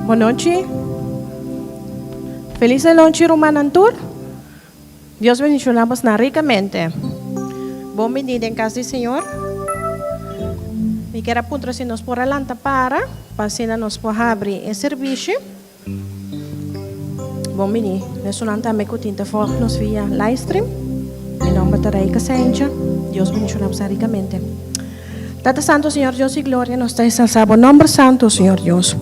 Bon nochi. Felis nochi rumannan tur. Dios bendiciona bosnan ricamente. Bon bini den cas di Señor. Mi kier a puntra si nos por a lanta para, pa asina nos por habri e servicio. Bon bini. Esunnan tambe cu tin ta volg nos via livestream. Mi nomber ta Reika Sencha. Dios bendiciona bosnan ricamente. Tata Santo, Señor Dios di Gloria, nos ta exalsa Bo nomber santo, Señor Dios.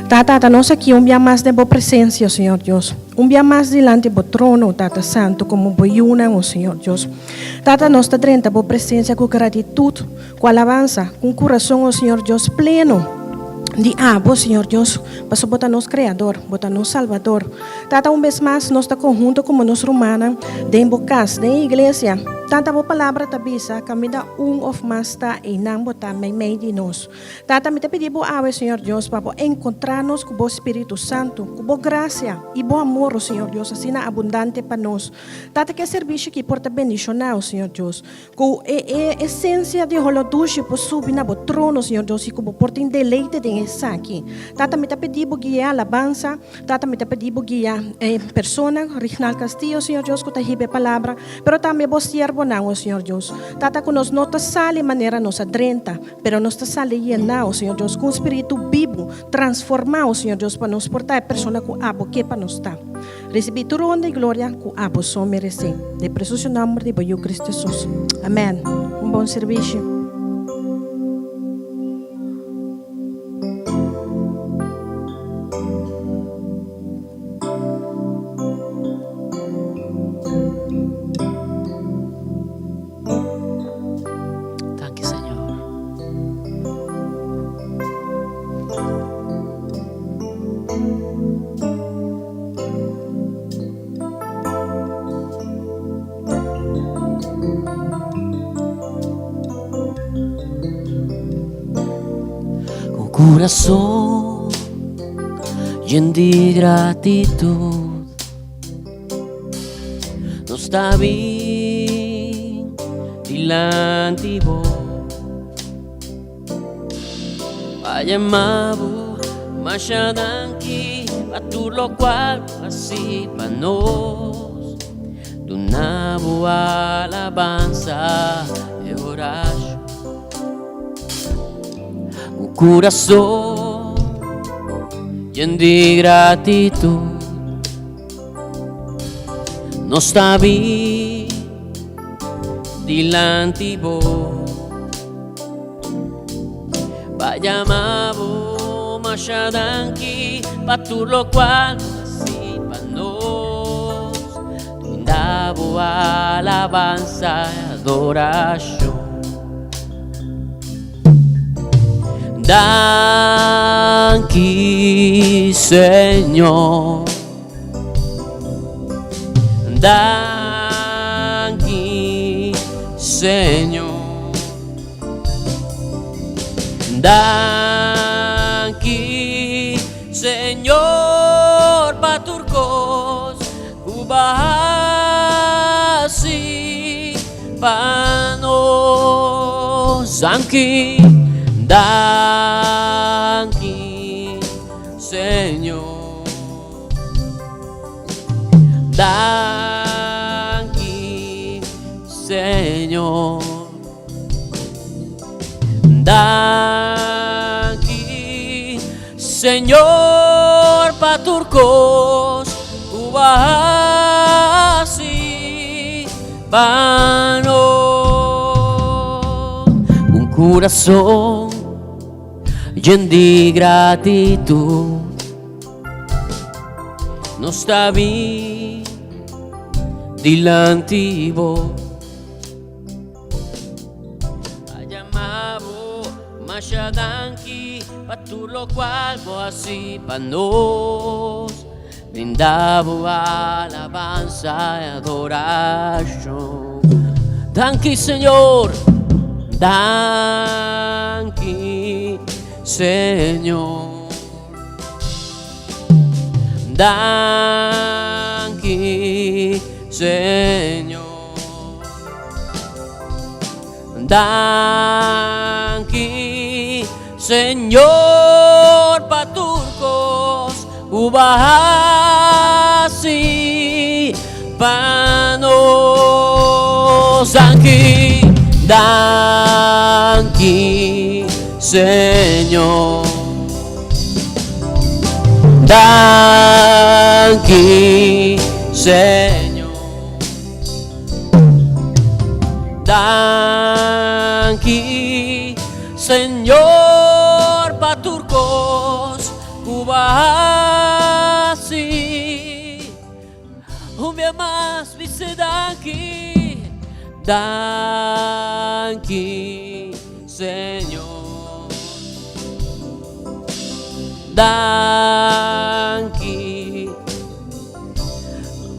Tata, ta nos aki un bia mas den Bo presencia, Señor Dios. Un bia mas dilanti Bo trono, Tata Santo, como Bo yunan, o Señor Dios. Tata, nos ta drenta Bo presencia cu gratitud, cu alabansa, cu un curason, o Señor Dios, pleno di Abo, Señor Dios, pasobra Bo ta nos Creador, Bo ta nos Salvador. Tata, un bes mas nos ta conhunto como nos rumannan den Bo cas, den e iglesia. Tata, Bo palabra ta bisa, Caminda un of mas ta, einan Bo ta meimei di nos. Tata, mi ta pidi Bo awe, Señor Dios, pa Bo encontra nos cu Bo Spiritu Santu, cu Bo gracia y Bo amor, o Señor Dios, asina abundante pa nos. Tata, cu e servicio aki por ta bendiciona, o Señor Dios, cu e e esencia di holo dushi por subi na Bo trono, Señor Dios, y cu Bo por tin deleite den esaki. Tata, mi ta pidi Bo guia alabansa. Tata, mi ta pidi Bo guia e persona, Rignald Castillo, Señor Dios, cu ta hiba e palabra, pero tambe Bo siervonan, o Señor Dios. Tata, cu nos no ta sali manera nos a drenta, Pero nos ta sali yená, o Señor Dios, ku un spiritu bibu, transformá, o Señor Dios, pa nos por ta e persona ku Abo ke pa nos ta. Risibí tur honra i gloria ku Abo so meresé. Den presusio nòmber di Bo Yu Cristo Jesus. Amèn. Un bon sirbishi. Danki Señor. Con corazón lleno de gratitud. Nos ta bin dilanti bo. Pa yama bo masha danki pa tur lokual bo hasi pa nos. Duna bo alabansa e orashon. Ku kurason yen di gratitut nos ta bin dilanti bo. Pa yama bo masha danki pa tur lokual bo hasi pa nos. Brinda bo alabansa i adorashon. Danki Señor. Danki Señor. Danki Señor pa tur kos ku bo a hasi pa nos. Danki, danki Señor. Danki Señor. Danki Señor pa tur kos ku bo a hasi pa nos. Un kurason yen di gratitud nos ta bin dilanti bo. A yama bo masha danki pa tur lokual bo hasi pa nos. Brinda bo alabansa i adorashon. Danki Señor, danki Señor. Danki Señor. Danki Señor pa tur kos ku bo a hasi pa nos. Danki, danki Señor. Danki Señor. Danki Señor pa tur kos ku bo a hasi. Un bia mas mi se danki, danki Señor. Danki.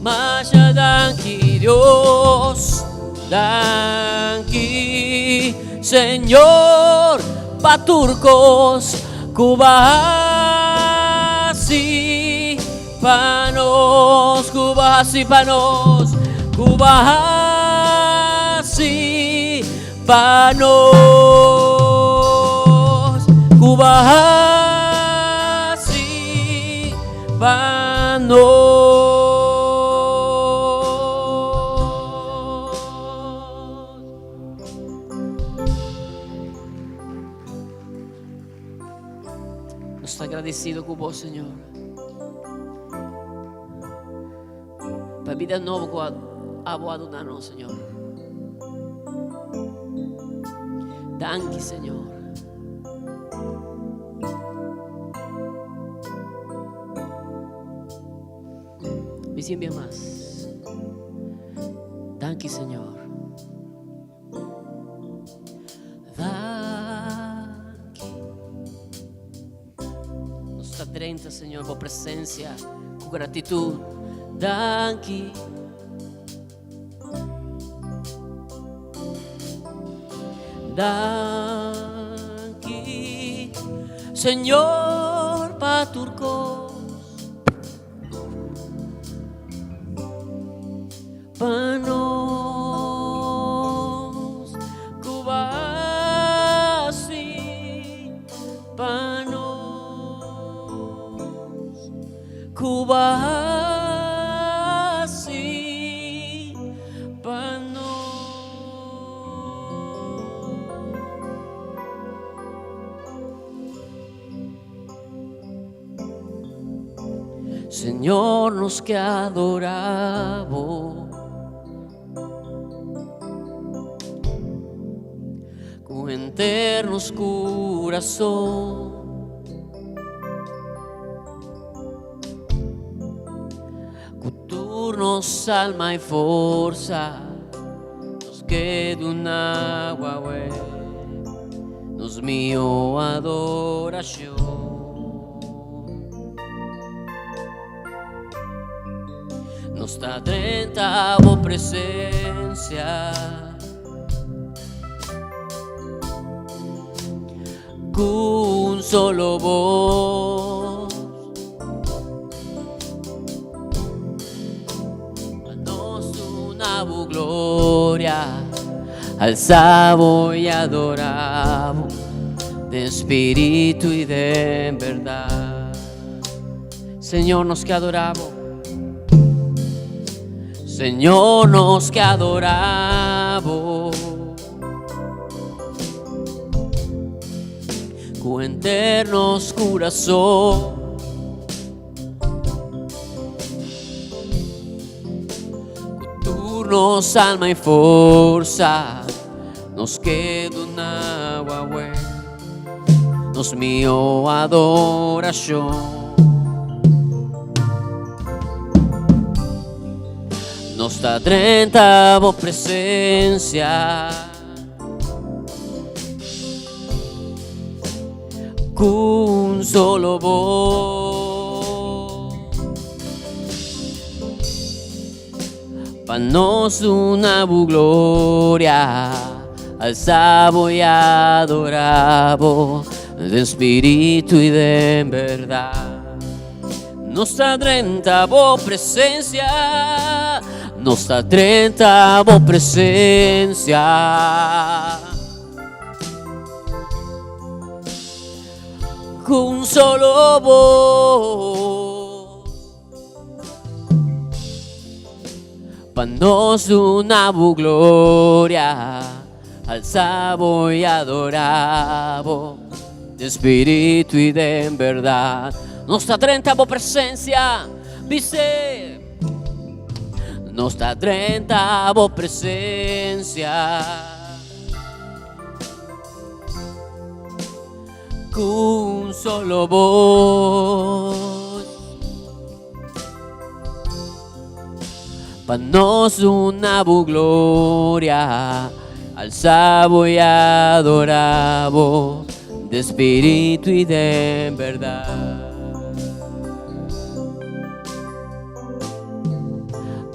Masha danki Dios, danki Señor pa tur kos ku bo a hasi pa nos, ku bo a hasi pa nos, ku bo a hasi pa nos, ku bo a hasi Pa nos. Nos ta agradecido cu bo, Señor. Pa vida nobo cu abo a duna nos, Señor. Danki, Señor. Mi simbia mas. Danki Señor. Danki. Nos ta drenta Señor bo presencia cu gratitud. Danki. Danki, Señor, pa tur kos. Pa nos ku bo a hasi pa. Ku bo a hasi pa nos. Señor, nos ke adora bo. Ku henter nos kurason. Ku tur nos alma i forsa. Nos ke duna awe nos mihó adorashon. Nos ta drenta bo presencia Ku un solo voz Pa nos duna bo gloria Alza bo y adora bo Den spiritu y den berdad. Señor, nos ke adora bo. Señor, nos ke adora bo. Ku henter nos kurason. Ku tur nos alma i forsa. Nos ke duna bo awe. Nos mihó adorashon. Nos ta drenta bo presensia. Ku un solo voz. Pa nos duna bo gloria, alsa bo i adora bo den spiritu i den berdad. Nos ta drenta bo presencia, nos ta drenta bo presencia. Ku un solo voz. Pa nos duna bo gloria, alsa bo i adora bo den spiritu i den berdad. Nos ta drenta bo presencia, bis'é. Nos ta drenta bo presencia. Ku un solo bos. Pa nos duna bo gloria, alsa bo i adora bo den spiritu i den berdad.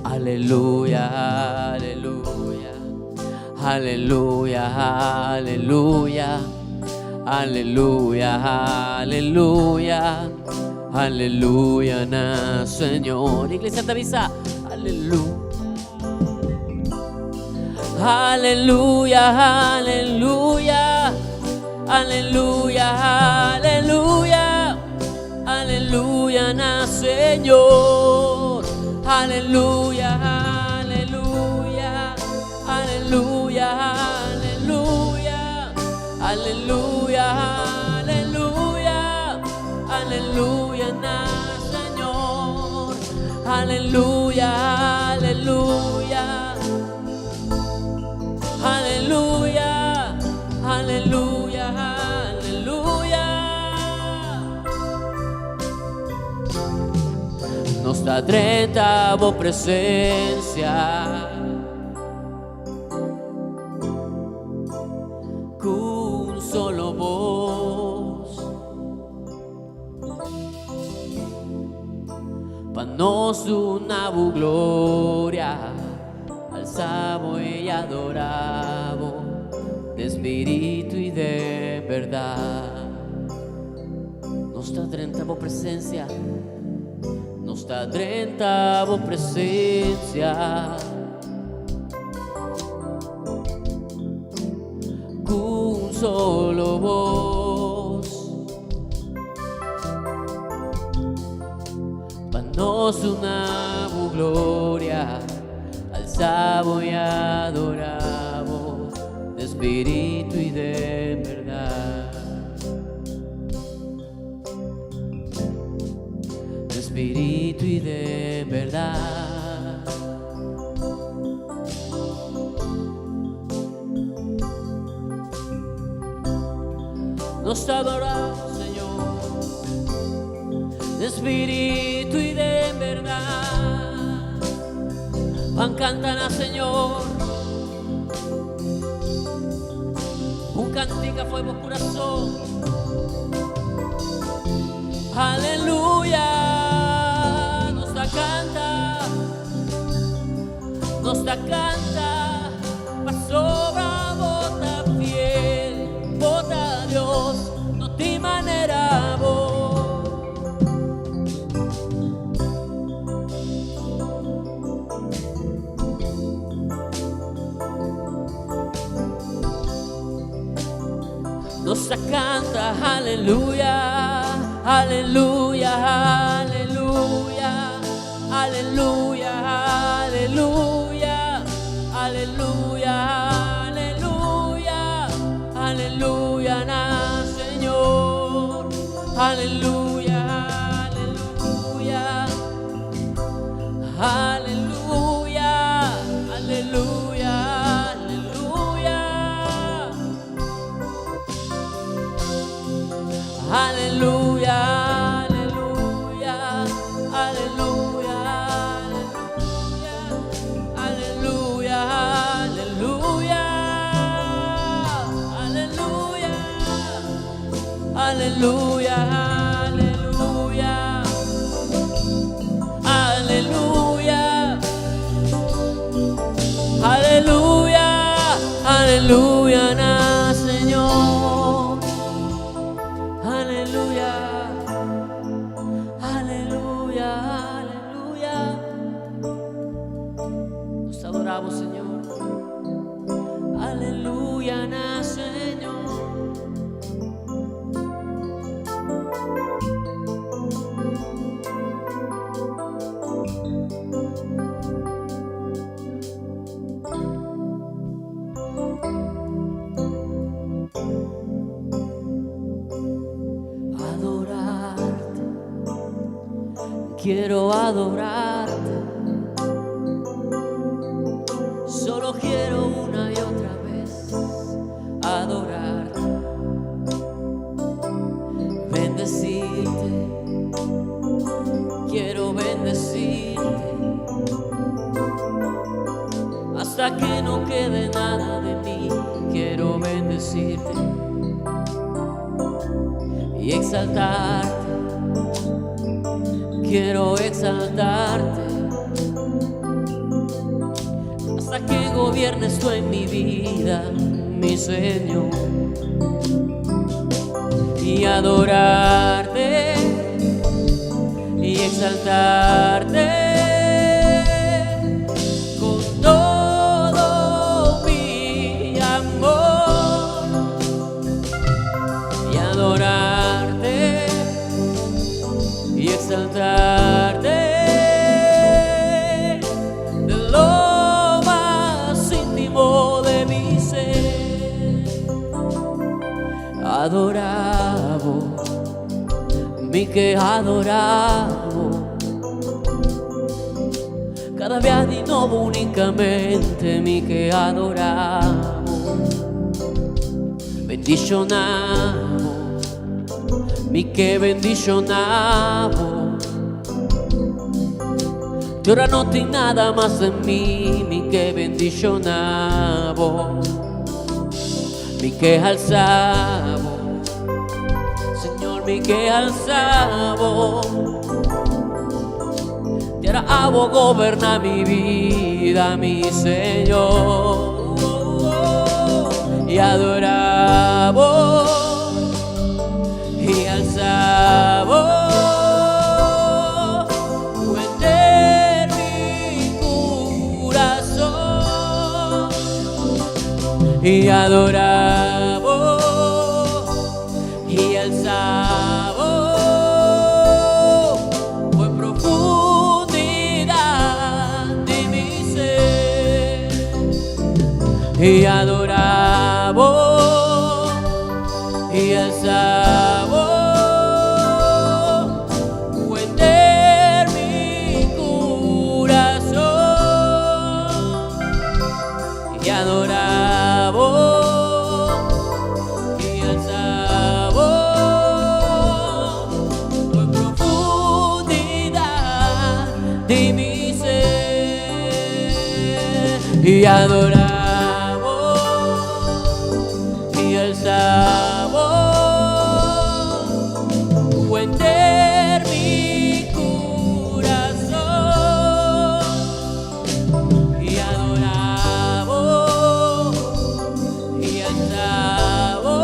Aleluya, aleluya. Aleluya, aleluya, aleluya, aleluya, aleluya na Señor. Iglesia ta bisa, aleluya. Aleluya, aleluya, aleluya, aleluya, aleluya na Señor. Aleluya, aleluya. Aleluya, aleluya, aleluya, aleluya, aleluya na Señor. Aleluya, aleluya, aleluya, aleluya, aleluya. Nos ta drenta bo presencia. Ku un solo bos Pa nos duna bo gloria Alsa bo i adora bo Den spiritu i den berdad Nos ta drenta bo presencia Nos ta drenta bo presencia Ku un solo bos Pa Nos duna Bo gloria, alsa Bo i adora Bo den spiritu i den berdad. Den spiritu i den berdad. Nos ta adora Bo, Señor, den spiritu i den berdad. Ban canta na Señor un cantica fo'i bo curason. Aleluya, nos ta canta. Nos ta canta pasobra bo ta fiel, bo ta Dios, no tin manera bo. Nos ta canta aleluya, aleluya, aleluya. Aleluya, aleluya, aleluya, aleluya, aleluya na Señor. Aleluya, aleluya, aleluya, aleluya, aleluya. Aleluya, aleluya, aleluya, aleluya, aleluya, aleluya, aleluya, aleluya, aleluya, aleluya, aleluya, na Señor. Aleluya, aleluya, aleluya. Nos adoramos, Señor. Aleluya, na Señor. Adorarte, quiero adorarte. Solo quiero una y otra vez adorarte, bendecirte. Quiero bendecirte hasta que no quede nada de mí. Quiero bendecirte y exaltarte. Quiero exaltarte hasta que gobiernes tú en mi vida, mi Señor. Y adorarte y exaltarte con todo mi amor y adorarte y exaltarte de lo más íntimo de mi ser. Adora Bo, mi ke adorá Bo. Kada dia di nobo únikamente mi ke adorá Bo. Bendishoná Bo, mi ke bendishoná Bo. Te ora no tin nada mas den mi, mi ke bendishoná Bo. Mi ke alsa Bo, Señor, mi ke alsa Bo. Te ora Abo goberná mi bida, mi Señor. I adorá Bo i alsa Bo. Henter mi kurason i adorá Bo i alsa Bo. Fue profundo. I adorá Bo i alsa Bo ku henter mi kurason i adorá Bo i alsa Bo por profundidat di mi ser i adorá Bo i alsa Bo ku henter mi kurason i adorá Bo i alsa Bo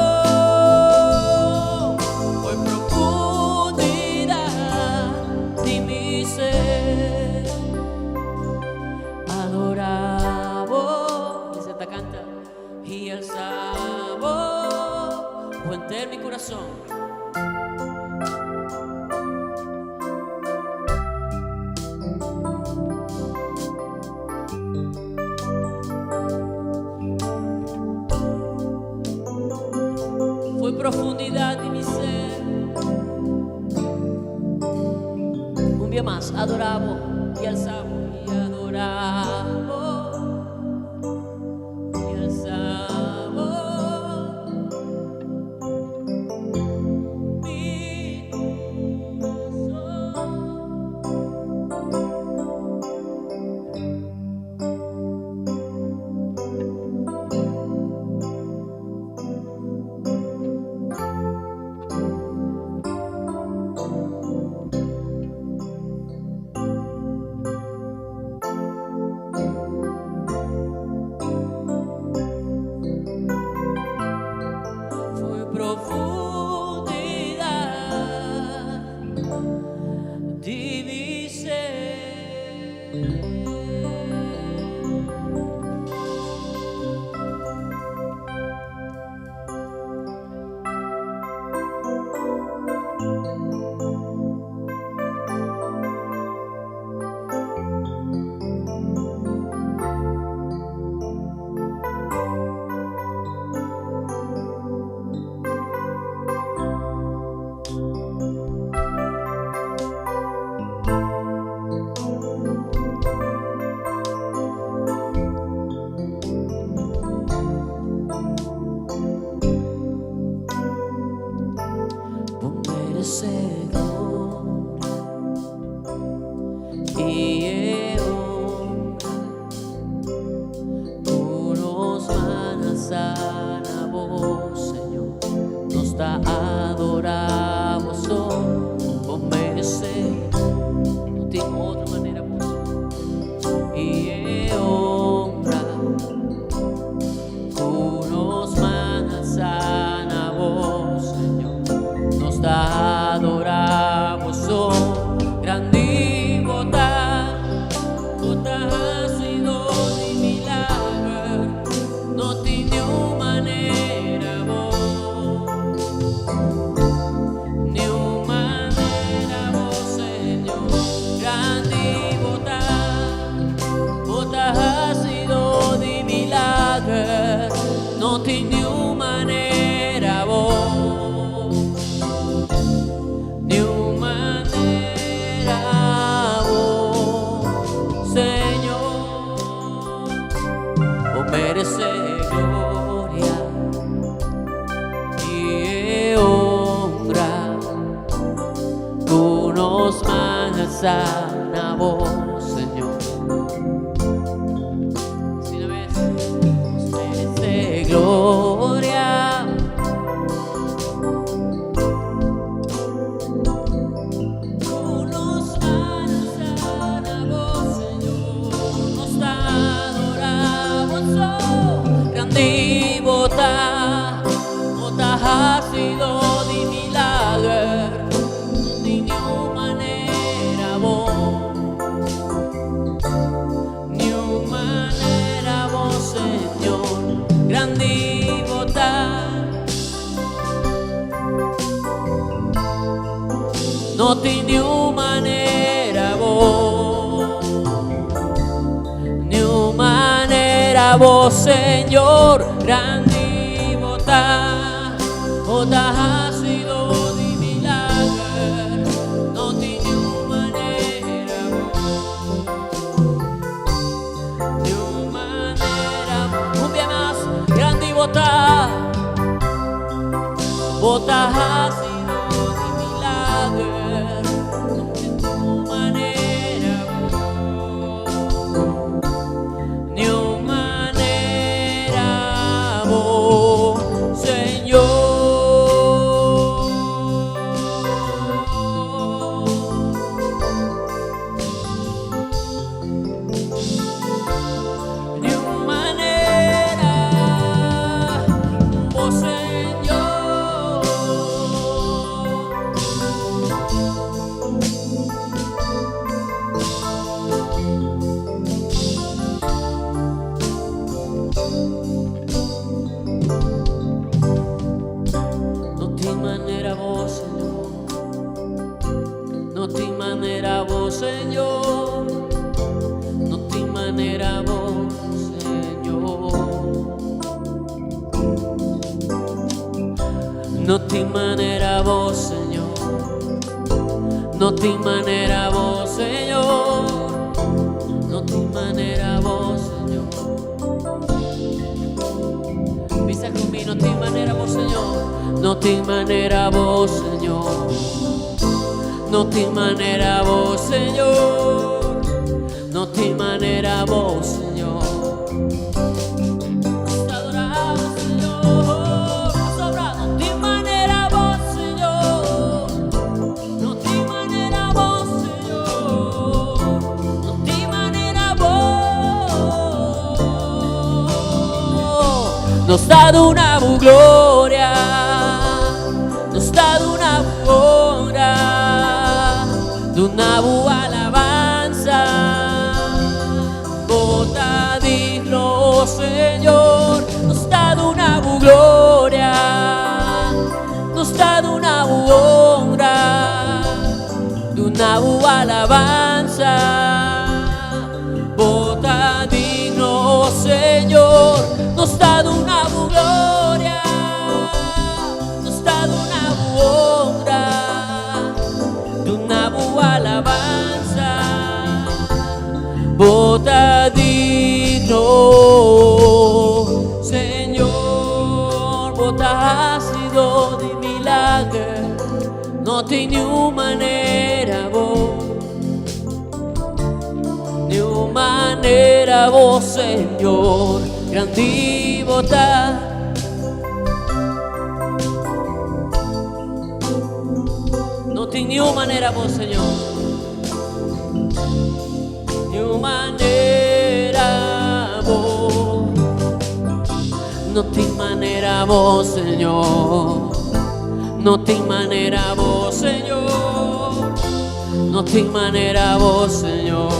por profundidat di mi ser. Adorá Bo, esei ta kanta, i alsa Bo ku henter mi kurason. Foi profundidat di mi ser. Un bia mas, adorá Bo i alsa Bo, i adorá Bo i alsa Bo. Mi kurason. Foi profundidad di mi ser. Bo meresé gloria i honra. Ku nos man alsá na Bo, Señor, nos ta adorá Bo so. Bo meresé, no tin otro manera, Bo i honra. Ku nos man alsá na Bo, Señor, nos ta adorá Bo so. Grandi Bo ta, Bo ta hasidó di milager, no tin niun manera Bo, niun manera Bo, Señor. Grandi Bo ta, Bo ta hasidó di milager, no tin niun manera Bo, niun manera Bo, Señor. Bo meresé gloria i honra. Ku nos man alsá na Bo, Señor. Si una bes, nos meresé gloria. Ku nos man alsá na Bo, Señor, nos ta adorá Bo so. Grandi Bo ta, Bo ta hasidó di milager, no tin niun manera Bo, niun manera Bo, Señor. Grandi Bo ta. No tin niun manera Bo, niun manera Bo. bo, Señor, grandi bo ta. Bo ta hasidó di milager, no tin niun manera bo. Niun manera bo. Un bia mas, grandi bo ta. Bo ta hasidó di milager, no tin niun manera bo. Niun manera bo, Señor. Niun manera bo, Señor. No tin manera bo, Señor. No tin manera bo, Señor. No tin manera bo, Señor. No tin manera bo, Señor. No tin manera bo, Señor. No tin manera bo, Señor. Bisa ku mi, no tin manera bo, Señor. No tin manera bo, Señor. No tin manera bo, Señor. No tin manera bo, Señor. Te adoramos, Señor. Sobra, no tin manera bo, Señor. No tin manera bo, Señor. No tin manera bo. Nos ta duna bo gloria. Nos ta duna bo honra. Duna bo alabansa. Bo ta digno, Señor. Nos ta duna bo gloria. Nos ta duna bo honra. Duna bo alabansa. Bo ta digno, Señor. Nos ta duna bo gloria. Nos ta duna bo honra. Duna bo alabansa. Bo ta digno, Señor. Bo ta hasidó di milager. No tin niun manera bo. Niun manera bo, Señor. Grandi bo ta. No tin niun manera bo, Señor. Niun manera bo. No tin manera bo, Señor. No tin manera bo, Señor. No tin manera bo, Señor.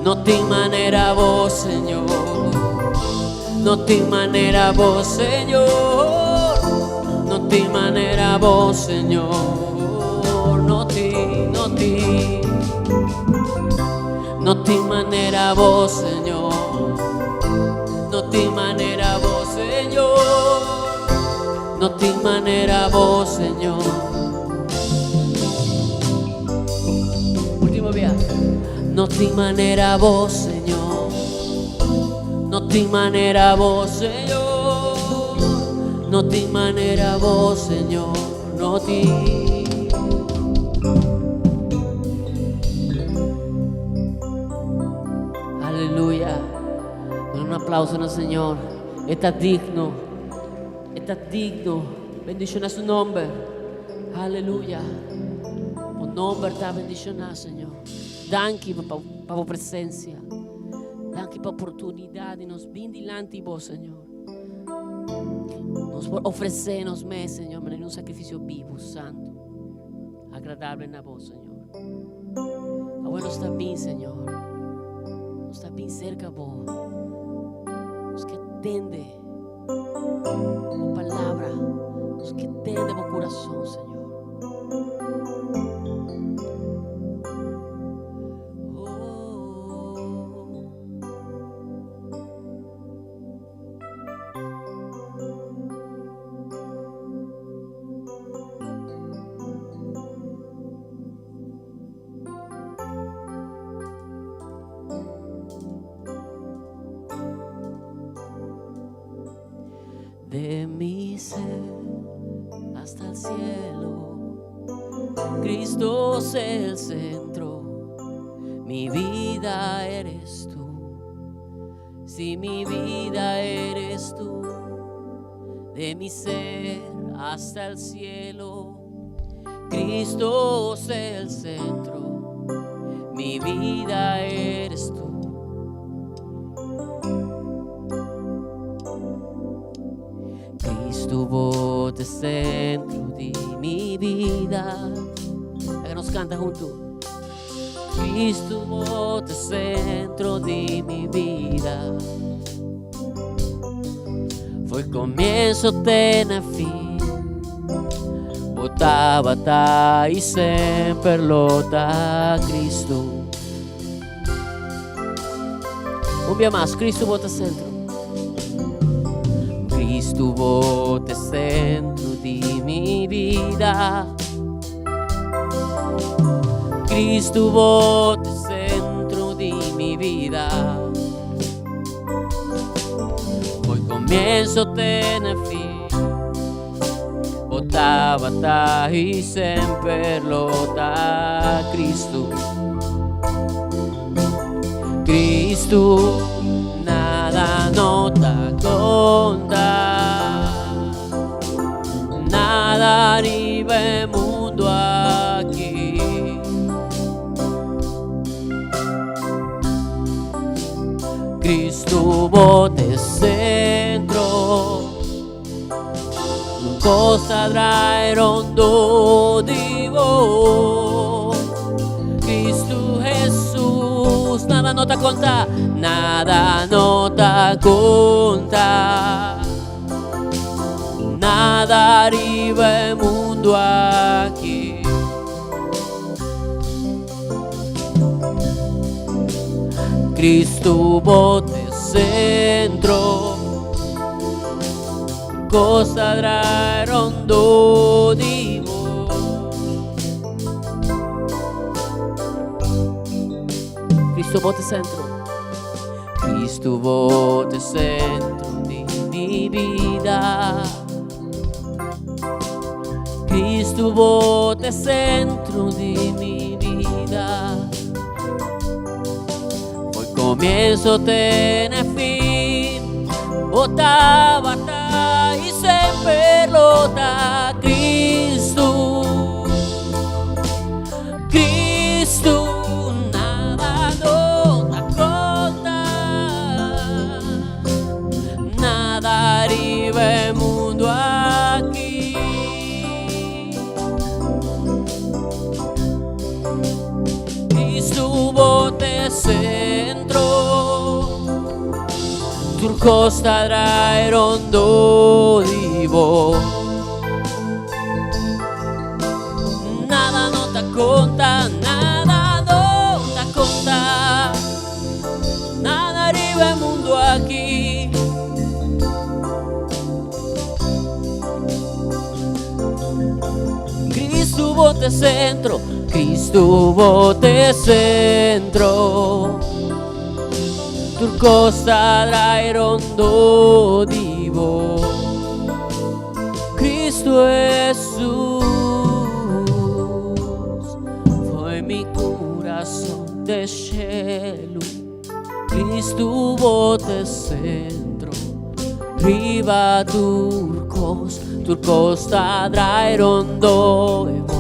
No tin manera bo, Señor. No tin manera bo, Señor. No tin manera bo, Señor. No tin, no tin. No tin manera bo, Señor. No tin manera bo, Señor. No tin manera bo, Señor. Último bia. No tin manera bo, Señor. No tin manera bo, Señor. No tin manera bo, Señor. No tin. Aleluya. Un aplauso na Señor. E ta digno. E ta digno. Bendishoná su nòmber. Aleluya. Bo nòmber ta bendishoná, Señor. Danki pa pa bo presensia. Danki pa oportunidat di nos bin dilanti bo, Señor. Nos por ofresé nos mes, Señor, manera un sakrifisio bibu, santu, agradable na bo, Señor. Awor nos ta bin, Señor. Nos ta bin serka bo. Nos ke tende bo palabra. Nos ke tende bo kurason, Señor. Oh. De mi ser hasta el cielo, Cristo es el centro, mi vida eres tú. Si mi vida eres tú, de mi ser hasta el cielo, Cristo es el centro, mi vida eres tú. Cristo bo ta centro di mi bida. Laga nos canta hunto. Cristo bo ta centro di mi bida. Fo'i comienzo te na fin. Bo tabata y semper lo ta Cristo. Un bia mas, Cristo bo ta centro. Cristo bo ta centro di mi bida. Cristo bo ta centro di mi bida. Fo'i comienzo te na fin. Bo tabata y semper lo ta Cristo. Cristo, nada no ta conta. Nada riba e mundo aki. Cristo bo ta centro. Tur cos ta draai rondo di bo. Cristo Jesus, nada no ta conta, nada no ta conta. Nada riba e mundo aki. Cristo bo ta centro. Cos ta draai rondo di bo. Cristo bo ta centro. Cristo bo ta centro di mi bida. Cristo bo ta centro di mi bida. Fo'i comienzo te na fin. Bo tabata y semper lo ta Cristo. Cristo, nada no ta conta. Nada riba e mundo aki. Cristo bo ta centro. Tur cos ta draai rondo di bo. Nada no ta conta, nada no ta conta. Nada riba e mundo aki. Cristo bo ta centro, Cristo bo ta centro. Tur cos ta draai rondo di bo. Cristo Jesus fo'i mi curason te cielo. Cristo bo ta centro. Riba tur cos, tur cos ta draai rondo di bo.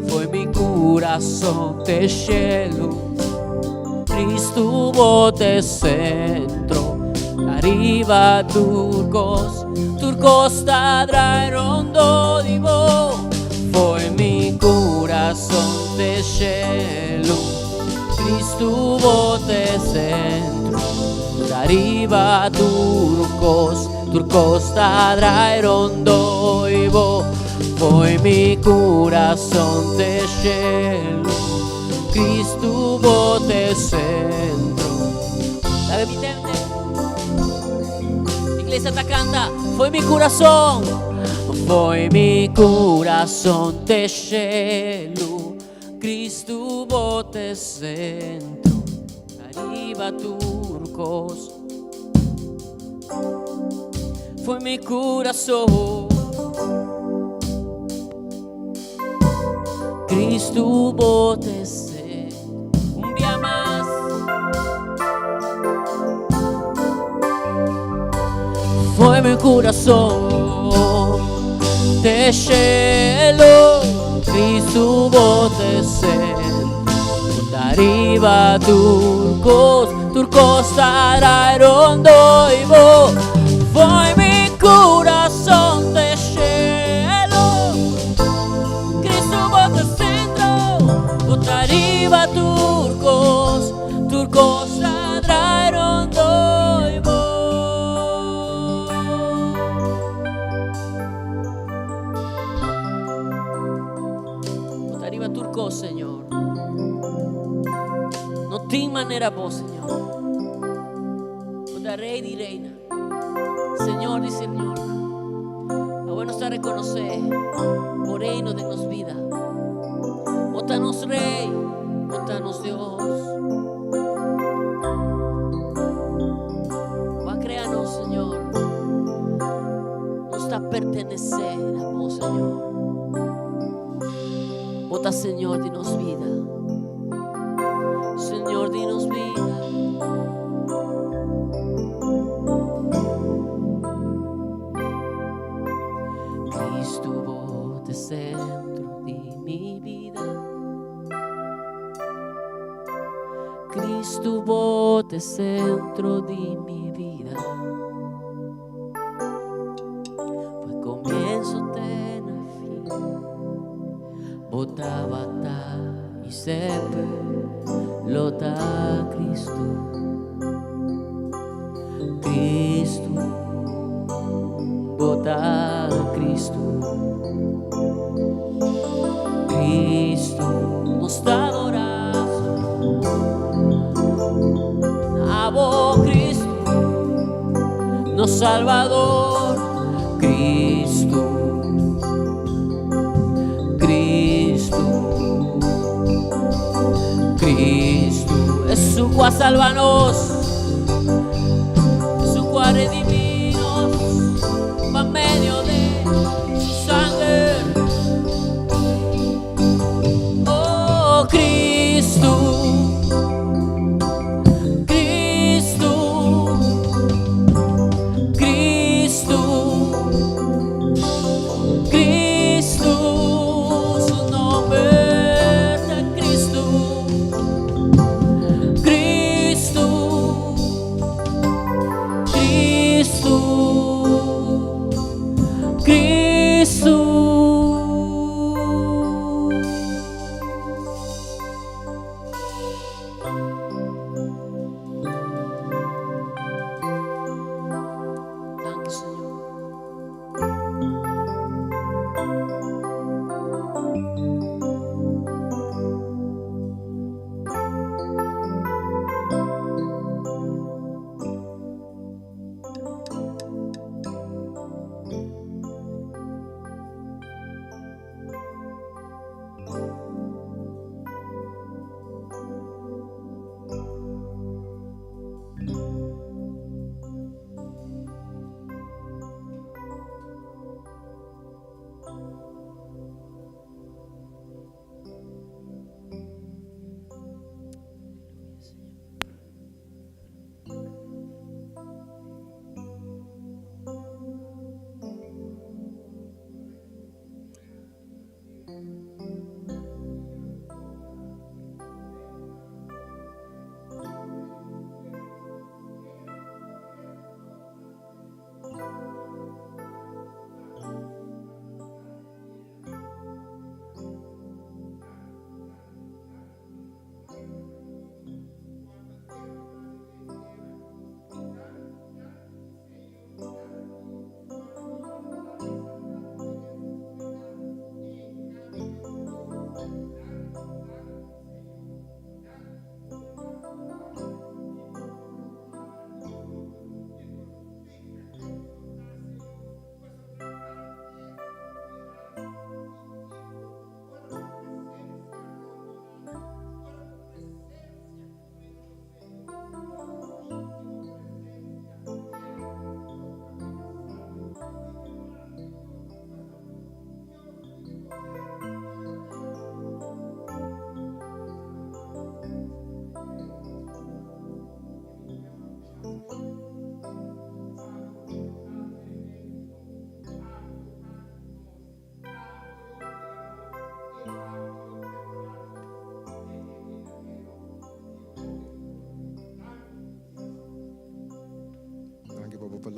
Fo'i mi curason te cielo. Cristo bo ta centro. Riba tur cos, tur cos ta draai rondo di bo. Fo'i mi curason te cielo. Cristo bo ta centro. Riba tur cos, tur cos ta draai rondo di bo. Fo'i mi curason te cielo. Cristo bo ta centro. Sabe mi tende? Iglesia ta canta. Fo'i mi curason. Fo'i mi curason te cielo. Cristo bo ta centro. Riba tur cos. Foi mi kurason. Cristo bo te un bia mas. Foi mi kurason te shelo. Cristo bo te Arriba turcos, turcos rondo y bo. Foi mi corazón te cielo. Cristo bota centro, bota arriba turcos, turcos rondo y bo. Bota arriba turcos, Señor. No tin manera bo, Señor. Bo ta rey di reina. Señor di Señor. Awor nos ta rekonosé bo reino den nos bida. Bo ta nos rey, bo ta nos Dios. Bo a krea nos, Señor. Nos ta pertenesé na bo, Señor. Bo ta Señor di nos bida. Señor di nos bida. Cristo bo ta sentro di mi bida. Cristo bo ta sentro di mi bida. Foi komienso te na fin. Bo tabata i semper lo ta Cristo. Cristo, bo ta Cristo. Cristo nos ta adorá. Abo Cristo, nos Salvador, Cristo, Cristo, Cristo, Esun ku a salva nos, Esun ku a redimí nos, pa medio di su sanger. Oh Cristo, Cristo, Cristo, Cristo, su nòmber ta Cristo, Cristo, Cristo, Cristo. Danki, Señor.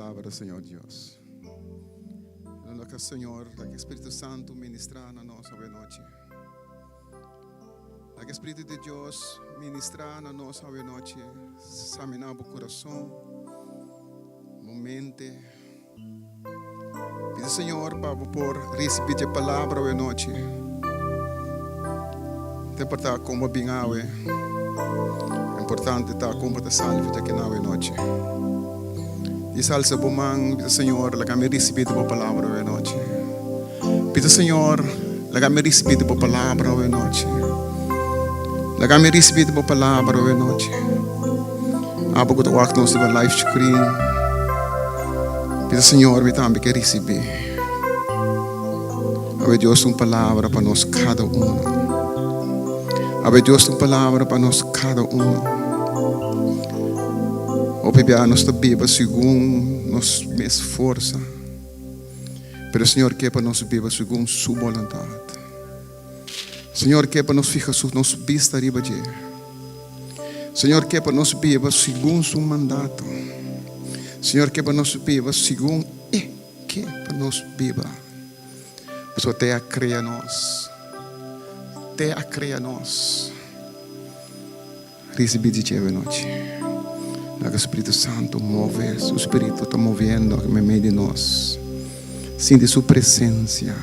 palabra, Señor Dios. Laga Señor, laga Spiritu Santu ministrá na nos awe nochi. Laga Spiritu di Dios ministrá na nos awe nochi. Saminá bo kurason, bo mente. Pidi Señor pa bo por risibí dje palabra awe nochi. No ta importá kon bo bin awe, importante ta kon bo ta sali for dje akinan awe nochi. Djis alsa bo man, bisa Señor, laga mi risibí di bo palabra awe nochi. Bisa Señor, laga mi risibí di bo palabra awe nochi. Laga mi risibí di bo palabra awe nochi. Abo ku ta wak nos riba live screen, bisa Señor, mi tambe ke risibí. Awe Dios un palabra pa nos kada uno. Awe Dios un palabra pa nos kada uno. Hopi bia nos ta biba segun nos mes forsa. Pero Señor ke pa nos biba segun Su boluntat. Señor ke pa nos fija su nos bista riba dje. Señor ke pa nos biba segun Su mandato. Señor ke pa nos biba segun E ke pa nos biba. Pasobra te a krea nos. Te a krea nos. Risibí di dje anochi. Laga Spiritu Santu move. Su Spiritu ta moviendo meimei di nos. Sinti Su presencia.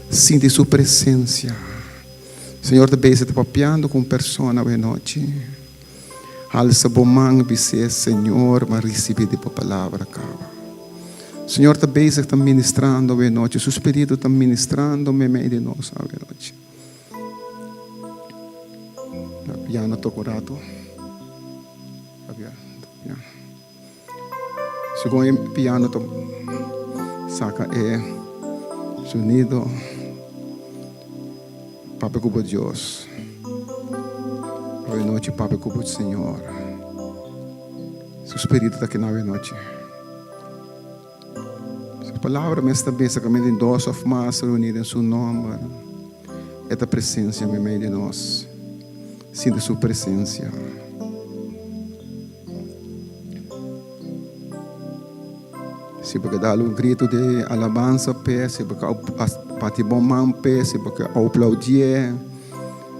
Sinti Su presencia. Señor ta bezig ta papiando ku un persona awe nochi. Halsa bo man bis'é, Señor, m'a risibí di bo palabra kaba. Señor ta bezig ta ministrando awe nochi. Su Spiritu ta ministrando meimei di nos awe nochi. Piano toca un rato. Segun e piano ta saca e sonido, papia cu bo Dios. Awe nochi papia cu bo Señor. Su spiritu ta kina awe nochi. Su palabra mes ta bisa kaminda tin dos òf mas reuní den Su nòmber, E ta presensia meimei di nos. Sinti Su presensia. Si bo ke dal un gritu di alabansa p'e, si bo ke bati bo man p'e, si bo ke aplaudié,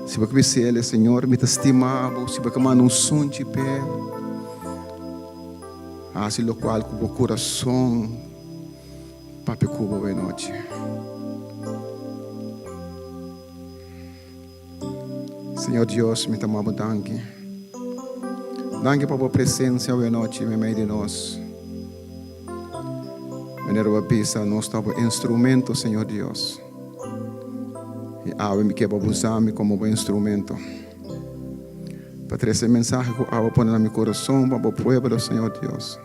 si bo ke bis'el, Señor, mi ta stima bo, si bo ke manda un sunchi p'e. Hasi lokual ku bo kurason papia ku bo awe-nochi. Señor Dios, mi ta maba danki. Danki pa bo presensia awe-nochi meimei di nos. Manera bo a bisa, nos ta bo instrumento, Señor Dios. I awe mi ke pa bo usa mi komo bo instrumento. Pa trese e mensahe ku abo pone na mi kurason pa bo pueblo, Señor Dios.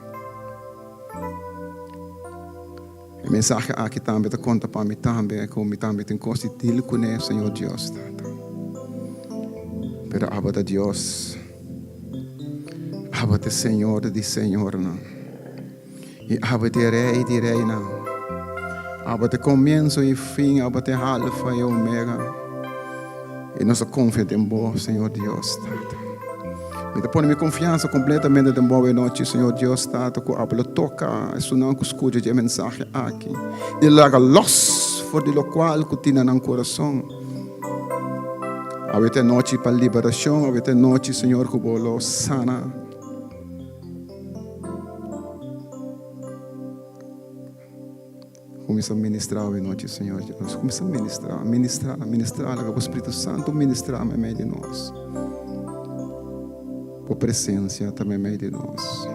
E mensahe aki tambe ta konta pa mi tambe, ku mi tambe tin kos di dil kuné, Señor Dios, Tata. Pero abo ta Dios. Abo ta e Señor di señornan. I abo ta e Rei di reinan. Abo ta e komienso i fin, abo ta e Alfa i Omega. I nos ta konfia den bo, Señor Dios, Tata. Mi ta pone mi konfiansa kompletamente den bo awe nochi, Señor Dios, Tata, ku abo lo toka esunnan ku skucha dje mensahe aki i lo laga los for di lokual ku tin na nan kurason. Awe ta e nochi pa liberashon, awe ta e nochi, Señor, ku bo lo sana. Kuminsá ministrá awe nochi, Señor Dios. Kuminsá ministrá, ministrá, ministrá. Laga bo Spiritu Santu ministrá meimei di nos. Bo presensia ta meimei di nos.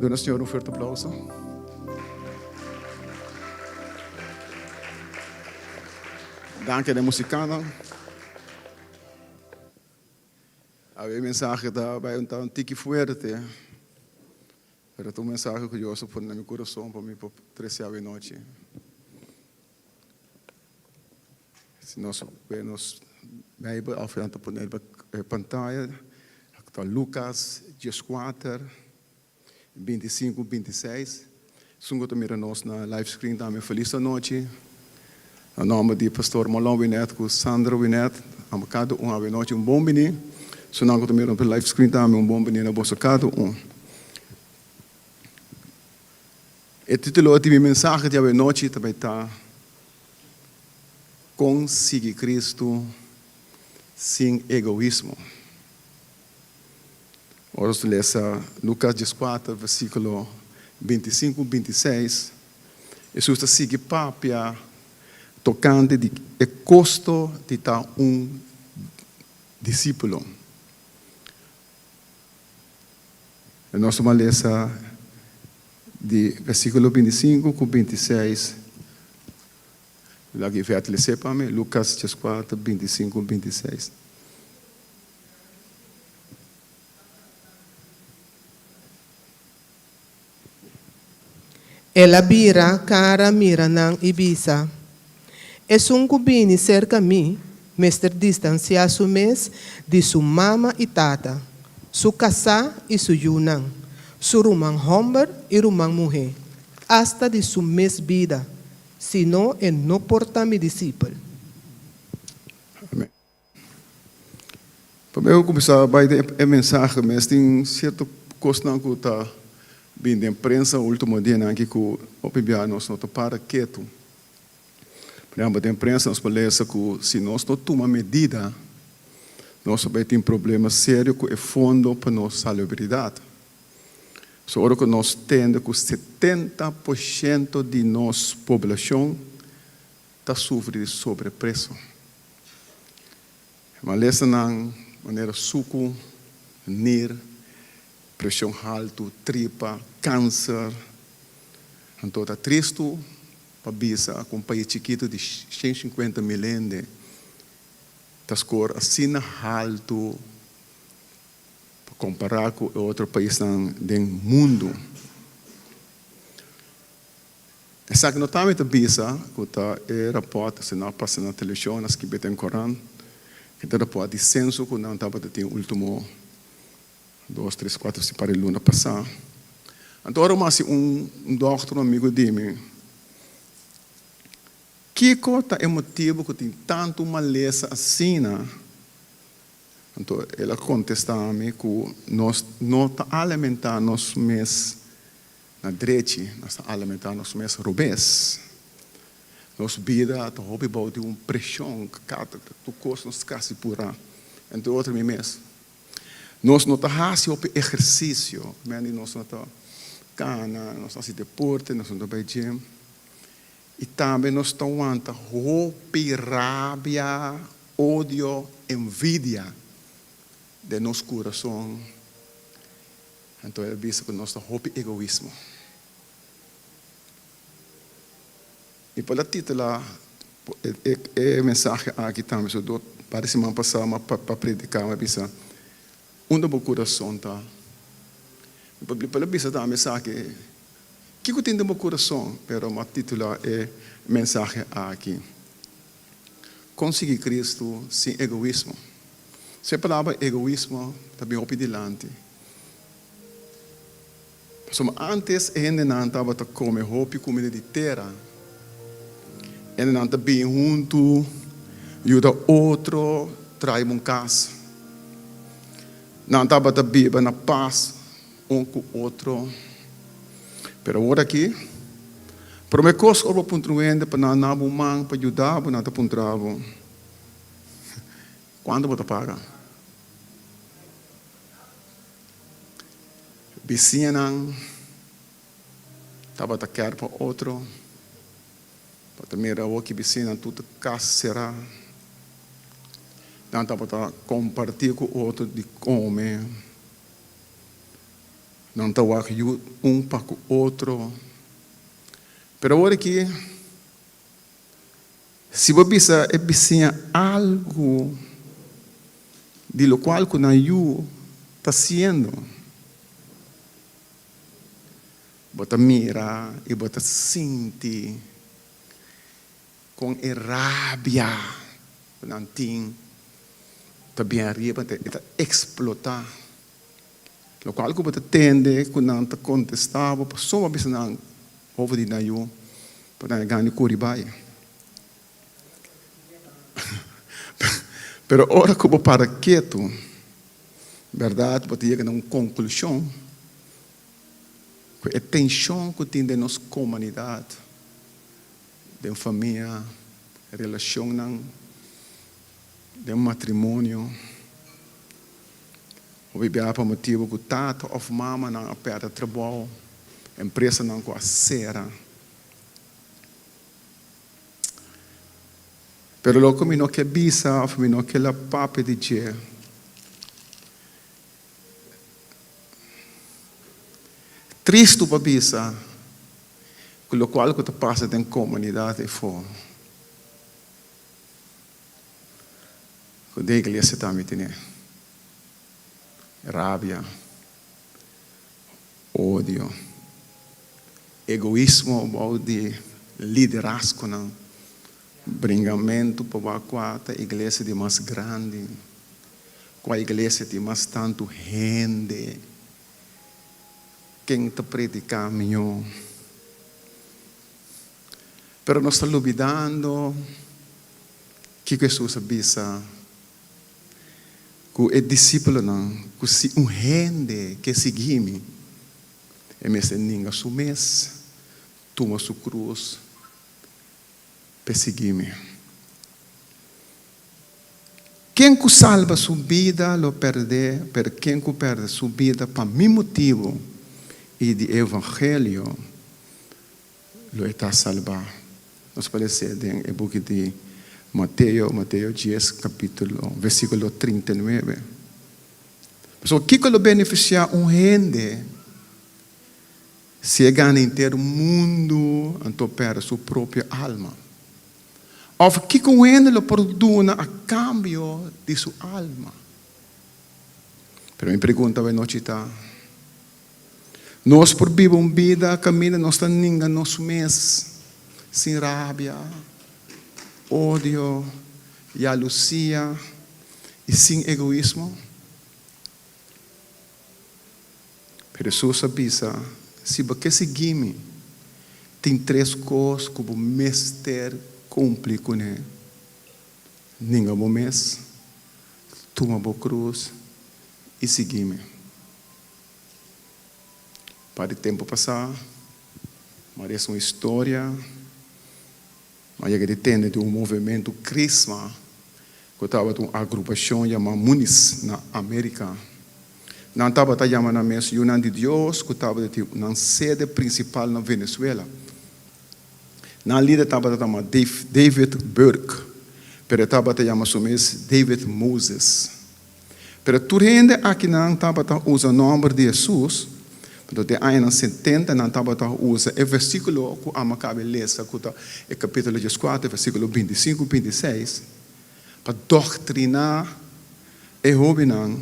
Duna Señor un fuerte aplauso. Danki na e musikantnan. Awe e mensahe ta bai un ta un tiki fuerte, pero ta un mensahe ku Dios a pone na mi kurason pa mi por trese awe nochi. Si nos wee nos Bijbel òf nan ta pone riba e pantaya, ta Lukas dieskuater, 25, 26. Esun ku ta mira nos na live screen tambe felis anochi. Na nòmber di Pastor Marlon Winet ku Sandra Winet, amo kada un awe nochi un bon bini. Esunnan ku ta mira nos live screen tambe un bon bini na boso kada un. E título di mi mensahe di awenochi ta bai ta Kon Sigui Kristu Sin Egoismo. Ora nos ta lesa Lukas dieskuater versíkulo bintisinku bintiseis, Hesus ta sigui papia tokante di e kosto di ta un disípulo. Nos tuma lesa di versíkulo bintisinku ku bintiseis. Laga Ivette les'é pa mi, Lukas dieskuater, bintisinku, bintiseis. El a bira kara mira nan i bisa, Esun ku bini serka mi mester distansiá su mes di su mama i tata, su kasá i su yunan, su ruman hòmber i ruman muhé, asta di su mes bida, sino e no por ta mi disipel. Amén. Promé ku kuminsá bai den e mensahe mes tin sierto kosnan ku ta bin den prensa ultimo dianan aki ku hopi bia nos no ta para ketu. Por ehèmpel den prensa nos por lesa ku si nos no tuma medida nos ta bai tin problema serio ku e fondo pa nos salubridat. So ora ku nos tende ku 70% di nos poblashon ta sufri di sobrepreso. E malesanan manera suku, nir, preshon haltu, tripa, kanser. Anto ta tristu pa bisa ku un pais chikitu di 150 mil hende ta skor asina haltu pa kompará ku e otro paisnan den mundu. Esaki no tambe ta bisa ku ta e rapòrt si nan a pasa na televishon, a skibi den korant, ku ta rapòrt di senso ku nan tabata tin ultimo dos, tres, kuater, si par di luna pasá. Anto ora mi hasi un dòkter, un amigu di mi, Kiko ta e motibu ku tin tantu malesa asina? Anto el a kontestá mi ku nos no ta alimentá nos mes Na drechi nos ta alimentá nos mes robes. Nos bida ta hopi bou di un preshon kada tur kos nos kasi purá, entre otro mi mes. Nos no ta hasi hopi ehersisio, men di nos no ta kana, nos no ta hasi deporte, nos no ta bai gym. I tambe nos ta wanta hopi rabia, odio, envidia den nos kurason. Anto el a bisa ku nos ta hopi egoismo. Mi por a titula e mensahe aki tambe, so do par di siman pasá mi a prediká, mi a bisa, Unda bo kurason ta? Mi por a bisa tambe esaki, Kiko tin den bo kurason? Pero mi a titula e mensahe aki, Kon sigui Kristu sin egoismo? So e palabra egoismo ta bin hopi dilanti. Pasobra antes e hendenan tabata kome hopi kumida di tera. Hendenan ta bini huntu, yuda otro traha un kas. Nan tabata biba na pas un ku otro. Pero awor aki, prome kos ora bo puntra un hende pa nan na bo man pa yuda bo, nan ta puntra bo, Kuantu bo ta paga? Bisiñanan tabata kèr pa otro. Bo ta mira awor ki bisiñanan tur ta kas será. Nan tabata kompartí ku otro di kome. Nan ta wak yu un pa ku otro. Pero awor aki. Si bo bisa e bisiña algu di lokual ku nan yu ta siendo, bo ta mira i bo ta sinti kon e rabia ku nan tin ta bin ariba, e ta eksplotá. Lokual ku bo ta tende ku nan ta kontestá bo pasobra bo a bisa nan over di nan yu pa nan e gana kuri bai. Pero ora ku bo para ketu, bèrdat bo ta yega na un konklushon ku. Ku e tenshon ku tin den nos komunidat, den famia, relashonnan, den matrimonio, hopi biaha pa motibu ku tata òf mamanan a pèrdè trabou, empresanan ku a sera. Pero loke mi no ke bisa òf mi no ke la papia di dje. Tristu pa bisa ku lokual ku ta pasa den komunidat efo ku den iglesia tambe tene rabia, odio, egoismo bou di liderazgonan, bringamentu pa wak kua ta iglesia di mas grandi. Kua iglesia tin mas tantu hende? Ken ta prediká mihó? Pero nos ta lubidando kiko Hesus a bisa ku e disípulonan, ku si un hende ke sigui mi, e mester ninga su mes, tuma su krus, p'e sigui mi. Ken ku salba su bida lo pèrdè, pero ken ku pèrdè su bida pa mi motibu i di e evangelio lo e ta salbá. Nos por lesa den e buki di Mateo, Mateo dies, kapítulo, versíkulo 39. Pasobra kiko lo benefisiá un hende si e gana henter mundu anto pèrdè su propio alma? Òf kiko un hende lo por duna a kambio di su alma? Pero mi pregunta awe nochi ta, Nos por biba un bida kaminda nos ta ninga nos mes sin rabia, odio, yalusia i sin egoismo? Pero Hesus a bisa, Si bo ke sigui mi, tin tres kos ku bo mester kumpli kuné, Ninga bo mes, tuma bo krus i sigui mi. Pa di tempu pasá, mi a lesa un historia, mi a yega di tende di un movementu Krisma ku tabata un agrupashon yamá Munis na Amerika. Nan tabata yama nan mes Yunan di Dios ku tabata tin nan sede prinsipal na Venezuela. Nan lider tabata tama David Burke, pero e tabata yama su mes David Moses. Pero tur hende akinan tabata usa nòmber di Hesus, pasobra den añanan setenta nan tabata usa e versíkulo ku amo a kaba e lesa, ku ta e kapítulo dieskuater, versíkulo bintisinku i bintiseis, pa doktriná e hóbennan.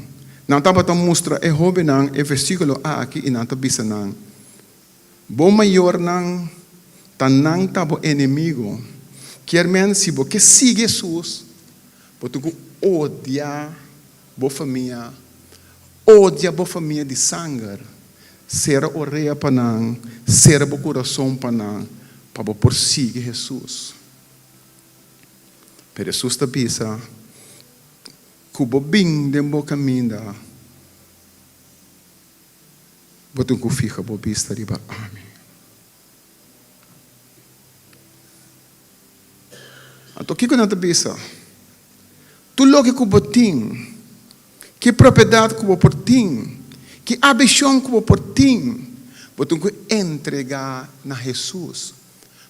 Nan tabata mustra e hóbennan e versíkulo aki i nan ta bisa nan, Bo mayornan ta nan ta bo enemigo. Kier men si bo ke sigui Hesus, bo tin ku odia bo famia, odia bo famia di sanger, sera orea pa nan, sera bo kurason pa nan, pa bo por sigui Hesus. Pero Hesus ta bisa ku bo bin den bo kaminda. Bo tin ku fiha bo bista riba ami. Anto kiko nan ta bisa? Tur loke ku bo tin, ki propiedat ku bo por tin, ki ambishon ku bo por tin, bo tin ku entregá na Hesus.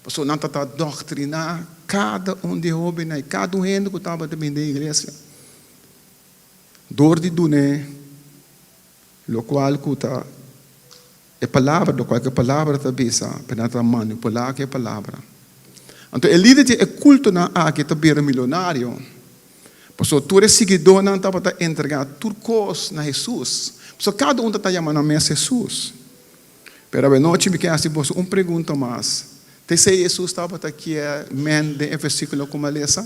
Pasobra nan ta doktriná kada un di e hóbennan i kada un hende ku tabata bini den iglesia. Dor di dun'é Lokual ku ta e palabra, lokual ku e palabra ta bisa, pero nan ta manipulá ku e palabra. Anto e lider di e kultonan aki ta bira milionario, pasobra tur e siguidónan tabata entregá tur kos na Hesus, pasobra kada un ta yama nan mes Hesus. Pero awenochi mi ke hasi boso un pregunta mas, Ta esei Hesus tabata kier men den e versíkulo ku mi a lesa?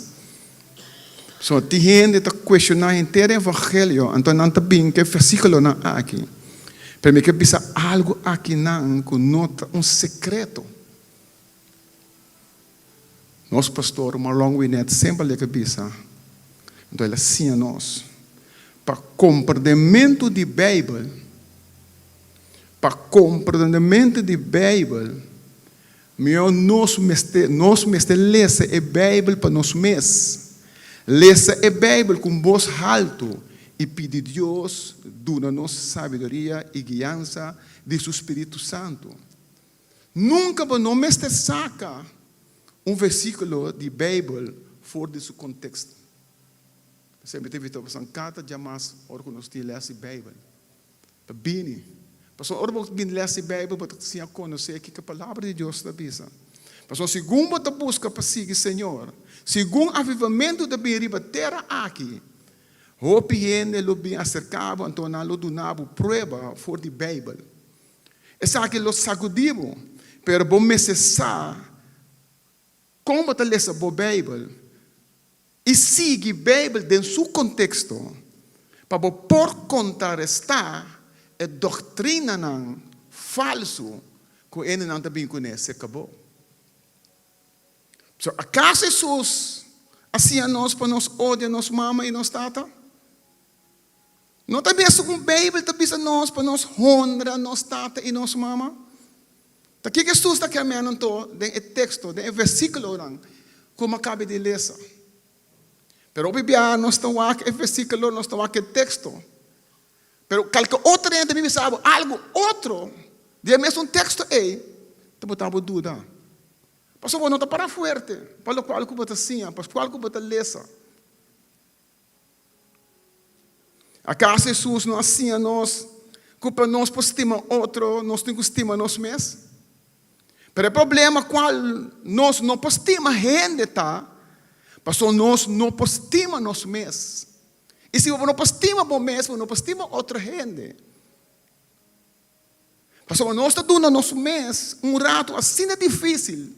So, tin hende ta cuestiona henter e evangelio, anto nan ta bin cu e versiculonan aki. Pero mi ke bisa algo akinan cu no ta un secreto. Nos pastor Marlon Winnet semper leke bisa, anto el a siña nos, pa comprendemento di Bijbel, Pa komprendementu di Beibel, mihó nos mester nos mester lesa e Beibel pa nos mes. Lesa e Beibel ku un bos haltu i pidi Dios duna nos sabiduria i guiansa di su spiritu santu. Nunka bo no mester saka un versíkulo di Beibel for di su konteksto. P'esei mi ta invitá boso kada dia mas ora ku nos tin lès di Beibel. Ta bini. Pasobra ora bo bini lès di Beibel, bo ta siña konosé kiko e Palabra di Dios ta bisa. Pasobra segun bo ta buska pa sigui Señor, segun avivamentu ta bini riba tera aki, hopi hende lo bin aserká bo, anto nan lo duna bo prueba for di Beibel. Esaki lo sagudí bo, pero bo mester sa kon bo ta lesa bo Beibel i sigui Beibel den su konteksto pa bo por kontrarestá e doktrinanan falsu ku hendenan ta bin kuné serka bo. So, akaso Hesus a siña nos pa nos odia nos mama i nos tata? No ta mesun ku Beibel ta bisa nos pa nos honra nos tata i nos mama? Ta kiko Hesus ta kere mena anto den e teksto, den e versíkulonan ku mi a kaba di lesa? Pero hopi biaha nos ta wak e versíkulo, nos ta wak e teksto, pero kalke otro hende ta bisa bo algu otro di e mesun teksto ei, ta bota bo duda. Pasobra bo no ta para fuerte pa lokual ku bo ta siña, pa lokual ku bo ta lesa. Akaso Hesus no a siña nos ku pa nos por stima otro, nos tin ku stima nos mes? Pero e problema kual nos no por stima hende ta pasobra nos no por stima nos mes. I si bo no por stima bo mes, bo no por stima otro hende. Pasobra nos ta duna nos mes un rato asina difísil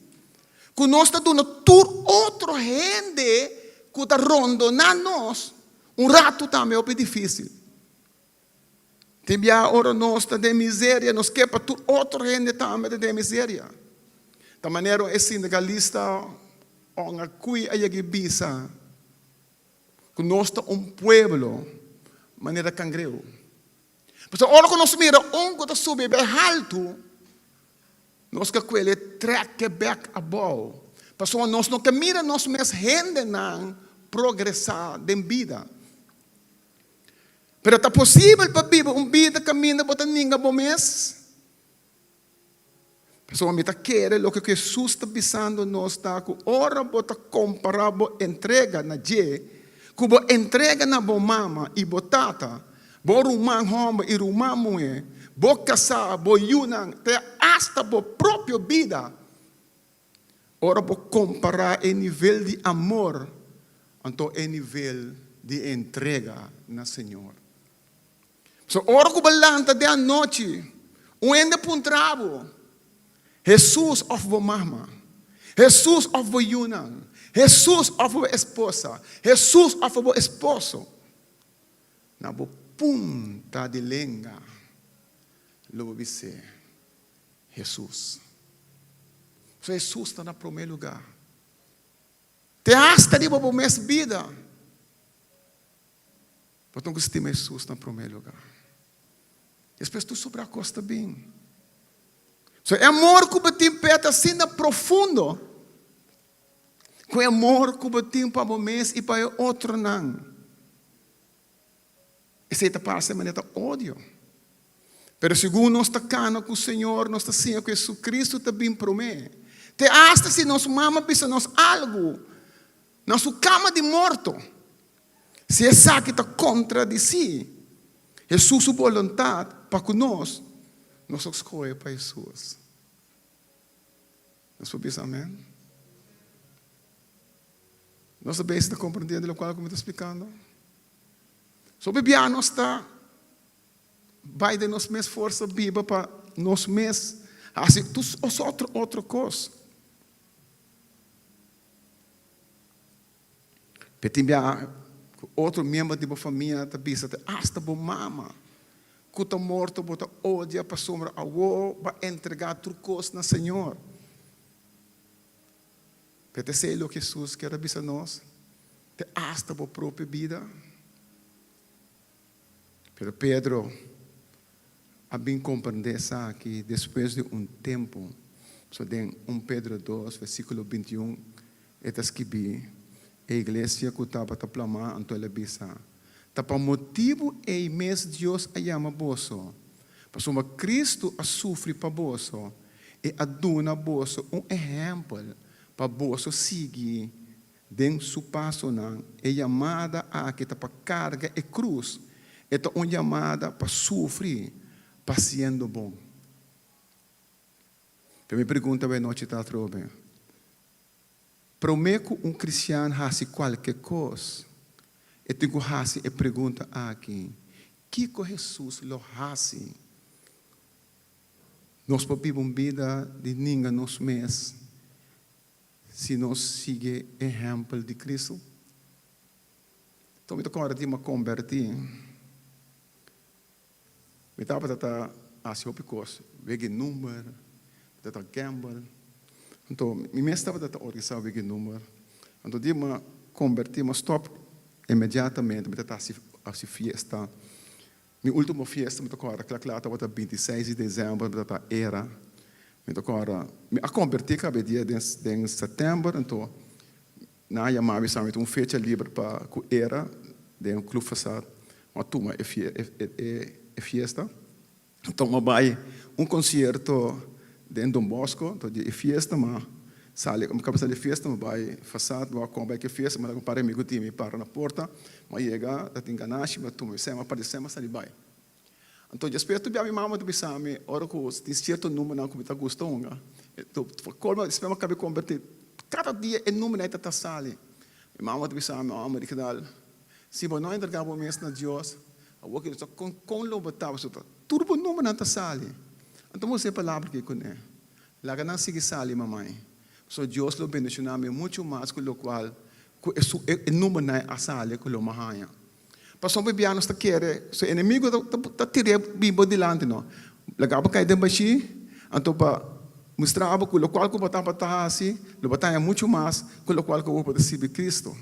ku nos ta duna tur otro hende ku ta rondoná nos un rato tambe hopi difísil. Tin bia ora nos ta den miseria, nos ke pa tur otro hende tambe ta den miseria. Ta manera e sindikalista Ongakui a yega i bisa ku nos ta un pueblo manera kangreu. Pasobra ora ku nos mira un ku ta subi bai haltu, nos ke kuel e trek e bek abou. Pasobra nos no ke mira nos mes hendenan progresá den bida. Pero ta posibel pa biba un bida kaminda bo ta ninga bo mes? Pasobra mi ta kere loke ku Hesus ta bisando nos ta ku ora bo ta kompará bo entrega na dje ku bo entrega na bo mama i bo tata, bo ruman hòmber i ruman muhé, bo kasá, bo yunan, te asta bo propio bida, ora bo kompará e nivel di amor anto e nivel di entrega na Señor. So ora ku bo lanta den anochi, un hende puntra bo, Hesus òf bo mama? Hesus òf bo yunan? Hesus òf bo esposa? Hesus òf bo esposo? Na bo punta di lenga lo bo bis'é, Hesus. So Hesus ta na promé lugá. Te asta riba bo mes bida. Bo tin ku stima Hesus na promé lugá. Despues tur sobrá kos ta bin. So e amor ku bo tin p'e ta asina profundo ku e amor ku bo tin pa bo mes i pa e otronan. Esei ta parse manera ta odio. Pero segun nos ta kana ku Señor, nos ta siña ku Jesucristo ta bin promé. Te asta si nos mama bisa nos algu na su kama di morto, Si esaki ta kontradisí Hesus su boluntat pa ku nos, nos lo skohe pa Hesus. Nos por bisa amèn? Nos ta bes ta komprendiendo lokual ku mi ta splikando? So bibia nos ta bai den nos mes forsa biba pa nos mes hasi tur otro otro kos. Pe tin bia ku otro miembro di bo famia ta bisa te asta bo mama ku ta morto bo ta odia pasobra awo bo a entregá tur kos na Señor. Pe ta esei loke Hesus kier a bisa nos, te asta bo propio bida. Pero Pedro. a bin komprendé esaki despues di un tempu. So den un Pedro dos, versíkulo 21, e ta skibí, E iglesia ku tabata plamá anto el a bisa, Ta pa motibu ei mes Dios a yama boso, pasobra Kristu a sufri pa boso i a duna boso un ehèmpel pa boso sigui den su pasonan. E yamada aki ta pa karga e krus, e ta un yamada pa sufri pa siendo bon. Pero mi pregunta bo e nochi ta atrobe, Promé ku un kristian hasi kualke kos, e tin ku hasi e pregunta aki, Kiko Hesus lo hasi? Nos por biba un bida di ninga nos mes si nos sigui ehèmpel di Kristu? Anto mi ta kòrda di mi a kombertí. Mi tabata ta hasi hopi kos, wega e number, mi tabata ta gamble. Anto mi mes tabata ta organisá wega e number. Anto dia mi a kombertí, mi a stòp inmediatamente, mi tabata hasi hasi fiesta. Mi último fiesta mi ta kòrda kla kla tabata bintiseis di desèmber, mi tabata era. Mi ta kòrda, mi a kombertí kaba e dia den den sètèmber, anto Nan a yama mi sa mi tin un fecha liber pa ku era den Club Fasad. Mi a tuma e e fiesta. Anto mi a bai un konsierto den Don Bosco. Anto di e fiesta mi a sali, mi kaba sali di e fiesta mi a bai Fasad, mi a wak kon bai ku e fiesta. Mi a laga un par di amigu di mi para na porta. Mi a yega, ta tin ganashi, mi a tuma mi sèn, mi a parti sèn, mi a sali bai. Anto despues tur bia mi mama ta bisa mi ora ku tin sierto numbernan ku mi ta gusta hunga. Pa kolmo despues mi a kaba di kombertí kada dia e numbernan ei ta ta sali. Mi mama ta bisa mi, Homber Rignal, si bo no entrega bo mes na Dios, awor ki kon kon lo bo ta pasobra tur bo numbernan ta sali. Anto mi usa e palabra aki kuné, Laga nan sigui sali mamai, pasobra Dios lo bendishoná mi muchu mas ku lokual ku e numbernan a sali ku lo mi a haña. Pasobra bia nos ta kere su enemigo ta tir'é bin bo dilanti no. Laga bo kai den bashí, anto pa mustra bo ku lokual ku bo tabata hasi lo bo ta haña muchu mas ku lokual ku bo por ta sirbi Kristu.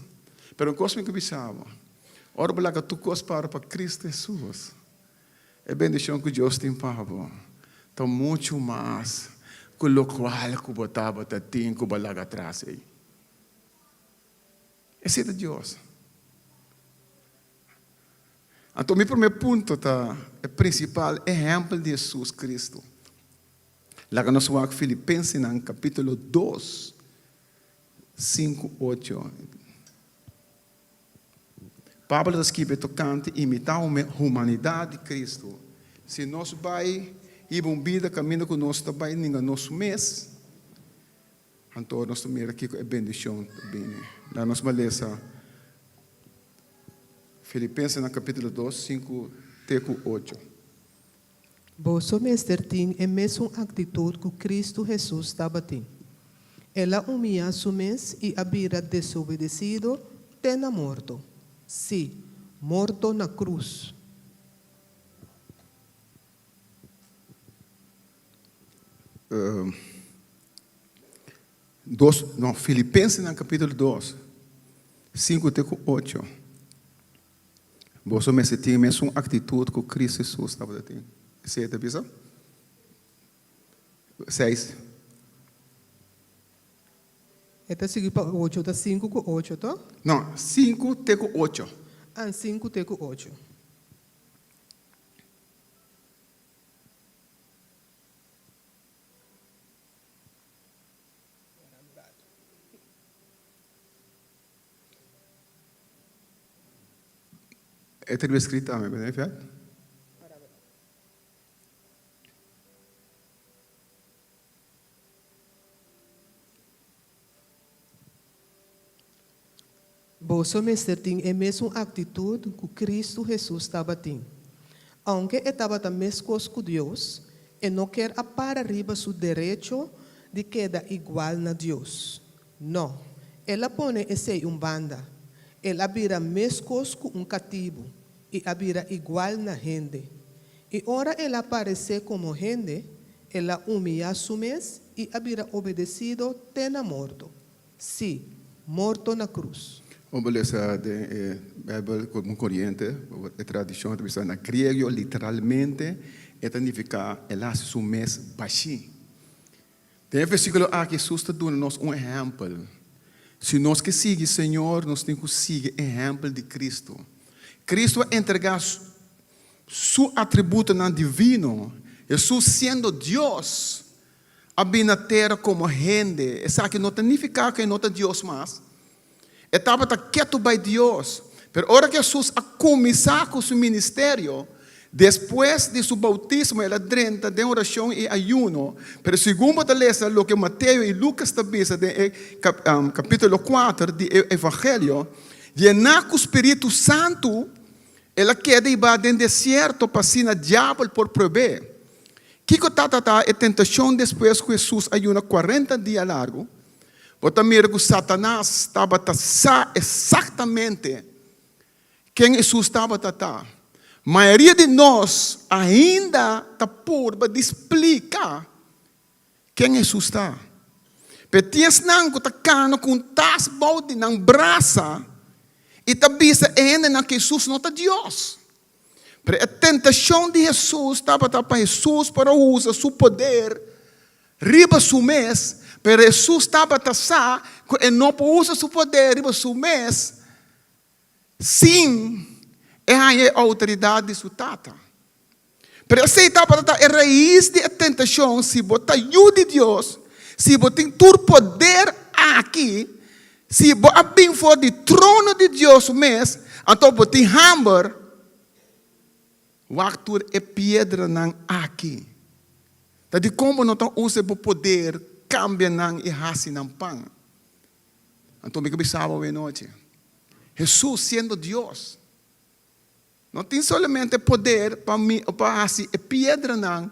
Pero un kos mi ke bisa bo, ora bo laga tur kos para pa Kristu Hesus, e bendishon ku Dios tin pa bo ta muchu mas ku lokual ku bo tabata tin ku bo a laga atras ei. Esei ta Dios. Anto mi promé punto ta e prinsipal ehèmpel di Hesus Kristu. Laga nos wak Filipensenan kapítulo dos, sinku, ocho. Pablo ta skibi tokante imitá humanidat di Kristu. Si nos bai hiba un bida kaminda ku nos ta bai ninga nos mes, Anto nos ta mira kiko e bendishon ta bini. Laga nos bai lesa Filipensenan kapítulo dos, sinku te ku ocho. Boso mester tin e mesun aktitut ku Kristu Hesus tabatin. El a humiyá su mes i a bira desobedesido te na morto, sí, morto na krus. Dos, no, Filipensenan capítulo dos, sinku te ku ocho. Boso mester tin e mesun actitud ku Cristo Jesus tabata tin. Esei ta bisa? Seis. E ta sigui pa ocho, ta sinku ku ocho, to? No, sinku te ku ocho. Ah, sinku te ku ocho. E ta riba escrito tambe, berdad Fiat? Boso mester tin e mesun aktitut ku Kristu Hesus tabatin. Ounke e tabata meskos ku Dios, e no ker a para riba su derecho di keda igual na Dios. No, el a pone esei un banda. El a bira meskos ku un katibu i a bira igual na hende. I ora el a paresé komo hende, el a umiyá su mes i a bira obedesido te na morto. Sí, morto na krus. Bo por lesa den e Bijbel Komun Koriente, e tradishon ta bisa na griego literalmente E ta nifiká el a hasi su mes bashí. Den e versíkulo aki Hesus ta duna nos un ehèmpel. Si nos ke sigui Señor, nos tin ku sigui ehèmpel di Kristu. Kristu a entregá Su atributonan divino. Hesus siendo Dios, a bini na tera komo hende. Esaki no ta nifiká ku e no ta Dios mas. E tabata ketu bai Dios. Pero ora ku Hesus a kuminsá ku su ministerio, despues di su boutismo el a drenta den orashon i ayuno. Pero segun bo ta lesa loke Mateo i Lukas ta bisa den e kapítulo kuater di e Evangelio, yená ku spiritu santu, el a keda i bai den desierto pa asina Diabel por prob'é. Kiko tabata e tentashon despues ku Hesus a yuna kuarenta dia largu? Bo ta mira ku Satanas tabata sa esaktamente ken Hesus tabata ta. Mayoria di nos ainda ta purba di splika ken Hesus ta. Pero tin esnan ku ta kana ku un tas bou di nan brasa i ta bisa e hendenan ku Hesus no ta Dios. Pero e tentashon di Hesus tabata pa Hesus por a usa su poder riba su mes, pero Hesus tabata sa ku e no por usa su poder riba su mes sin e haña e outoridat di su Tata. Pero esei tabata ta e rais di e tentashon, si bo ta yu di Dios, si bo tin tur poder aki, si bo a bin for di trono di Dios mes, anto bo tin hamber, wak tur e piedranan aki. Ta dikon bo no ta usa bo poder kambia nan i hasi nan pan? Anto mi ke bisa bo awe nochi, Hesus siendo Dios, no tin solamente poder pa mi pa hasi e piedranan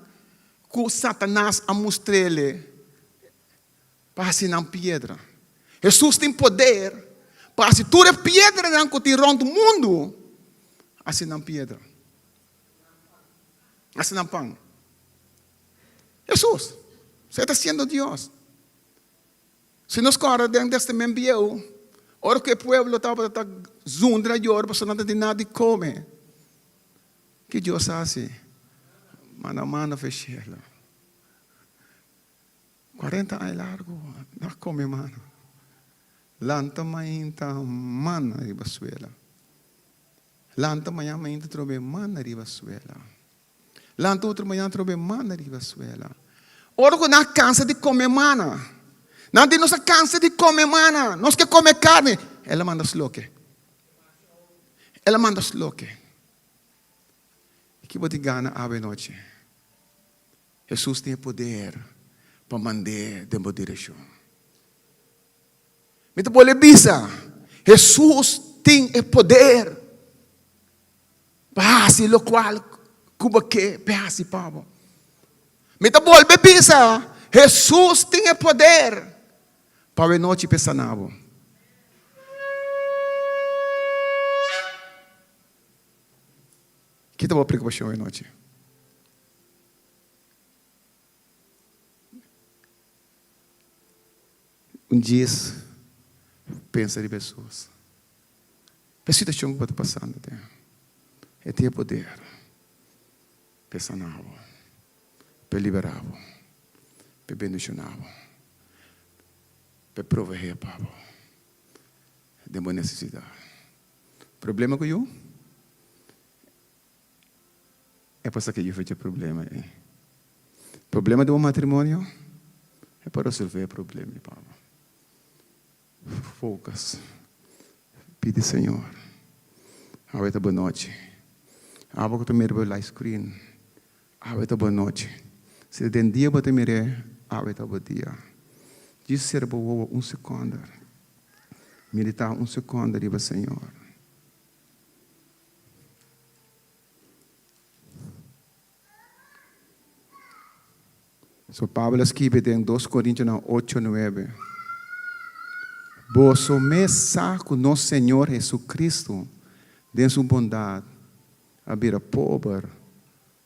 ku Satanas a mustr'ele pa hasi nan piedra. Hesus tin poder pa hasi tur e piedranan ku tin rònt mundu hasi nan piedra, hasi nan pan. Hesus, e ta siendo Dios. Si nos kòrda den Testament Bieu, ora ku e pueblo tabata ta zundra yora pasobra nan ta tin nada di kome, ki Dios a hasi? Manda mana for e shelu. Kuarenta aña largu nan a kome mana. Lanta mainta mana riba suela. Lanta mañana mainta trobe mana riba suela. Lanta otro mañana trobe mana riba suela. Ora ku nan a kansa di kome mana, nan di, Nos a kansa di kome mana, nos ke kome karni. El a manda sloke. El a manda sloke. Ki bo tin gana awe nochi? Hesus tin e poder pa mand'é den bo direkshon. Mi ta bolbe bisa, Hesus tin e poder. Pa hasi lokual ku bo ke p'e hasi pa bo. Mi ta bolbe bisa, Hesus tin e poder pa awe nochi p'e sana bo. Ki ta bo preokupashon awe nochi? Un djis pensa riba Hesus. E situashon ku bo ta pasando den, e tin e poder pa e sana bo, pa e liberá bo, pa e bendishoná bo, pa e proveé pa bo den bo nesesidat. Problema ku yu? E por sa ke yu fecha problema ei. Problema di bo matrimonio? E por resolvé e problema ei pa bo. Focus. Pidi Señor. Awe ta bo nochi. Abo ku ta mira bo live screen. Awe ta bo nochi. Si ta den dia bo ta mir'é, awe ta bo dia. Djis sera bo wowo un sekonde. Meditá un sekonde riba Señor. So Pablo a skibi den dos Korintionan ocho nuebe, Boso mes sa ku nos Señor Hesukristu den su bondat a bira pober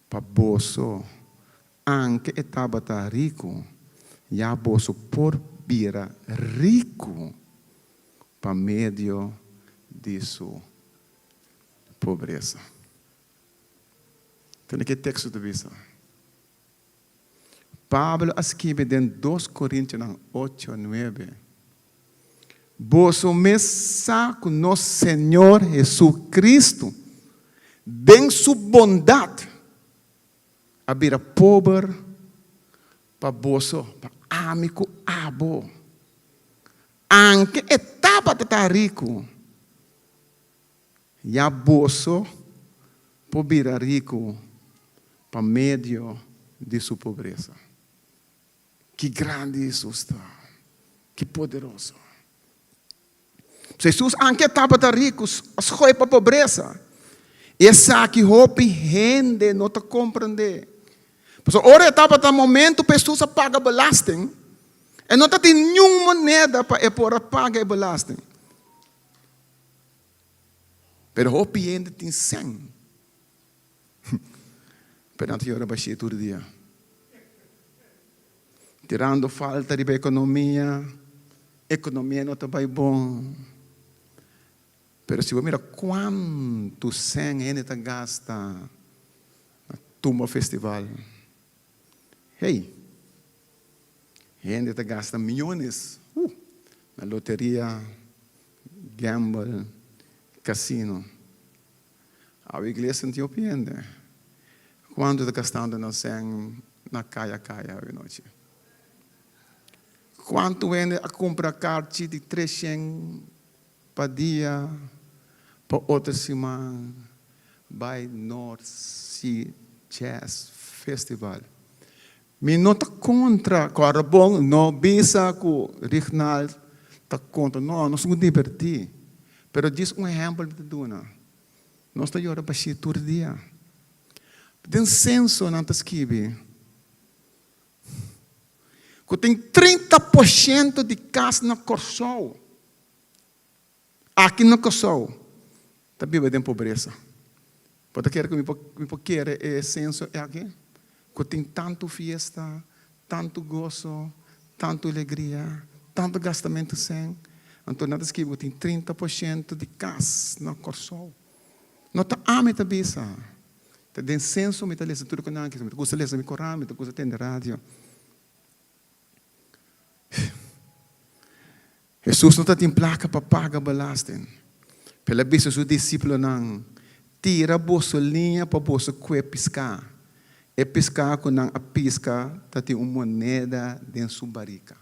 pa boso, anke e tabata riku, ya boso por bira riku pa medio di su pobresa. Tende ke teksto ta bisa. Pablo a skibi den dos Korintionan ocho, nuebe, Boso mes sa ku nos Señor Hesu-Kristu, den su bondat, a bira pober pa boso, pa ami ku abo. Anke e tabata ta riku, ya boso por bira riku pa medio di su pobresa. Ki grandi Hesus ta! Ki poderoso! Hesus, anke e tabata riku, a skohe pa pobresa. Esaki hopi hende no ta komprendé. Pasobra ora e tabata momentu pa Hesus a paga belasting, e no tatin niun moneda pa e por a paga e belasting. Pero hopi hende tin sèn. Pero nan ta yora bashí tur dia. Tirando falta riba ekonomia, ekonomia no ta bai bon. Pero si bo mira kuantu sèn hende ta gasta na tumba festival, hey, hende ta gasta miyones na loteria, gamble, casino. Awe iglesia no tin hopi hende. Kuantu ta gastando nan sèn na kaya kaya awe nochi? Kuantu hende a kumpra karchi di treshen pa dia pa otro siman bai North Sea Jazz Festival? Mi no ta kontra, kòrda bon, no bisa ku Rignald ta kontra, no, nos tin ku divertí. Pero djis un ehèmpel mi ta duna. Nos ta yora bashí tur dia. Den senso nan ta skibi ku tin 30 por shento di kas na Kòrsou, Aki na Kòrsou ta biba den pobresa. Bo ta kere ku mi por mi por kere e senso aki? Ku tin tantu fiesta, tantu goso, tantu alegria, tantu gastamentu sèn, anto nan ta skibi ku tin 30 por shento di kas na Kòrsou. No ta ami ta bisa, ta den senso mi ta lesa tur ku nan aki. Mi ta gusta lesa mi koran, mi ta gusta tende radio. Hesus no tatin plaka pa paga belasting. Pero el a bisa su disipelnan, Tira boso liña pa boso kue piská. E piská ku nan a piska tatin un moneda den su barika.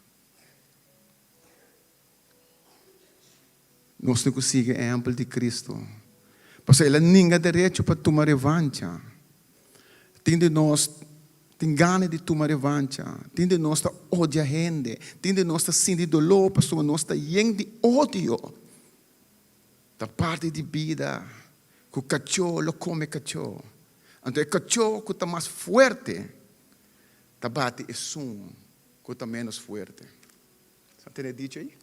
Nos tin ku sigui e ehèmpel di Kristu, pasobra el a ninga derecho pa tuma revancha. Tin di nos tin gana di tuma revancha, tin di nos ta odia hende, tin di nos ta sinti doló pasobra nos ta yen di odio. Ta parti di bida ku kachó lo kome kachó. Anto e kachó ku ta mas fuerte ta bati esun ku ta ménos fuerte. Sa tene dicho ei?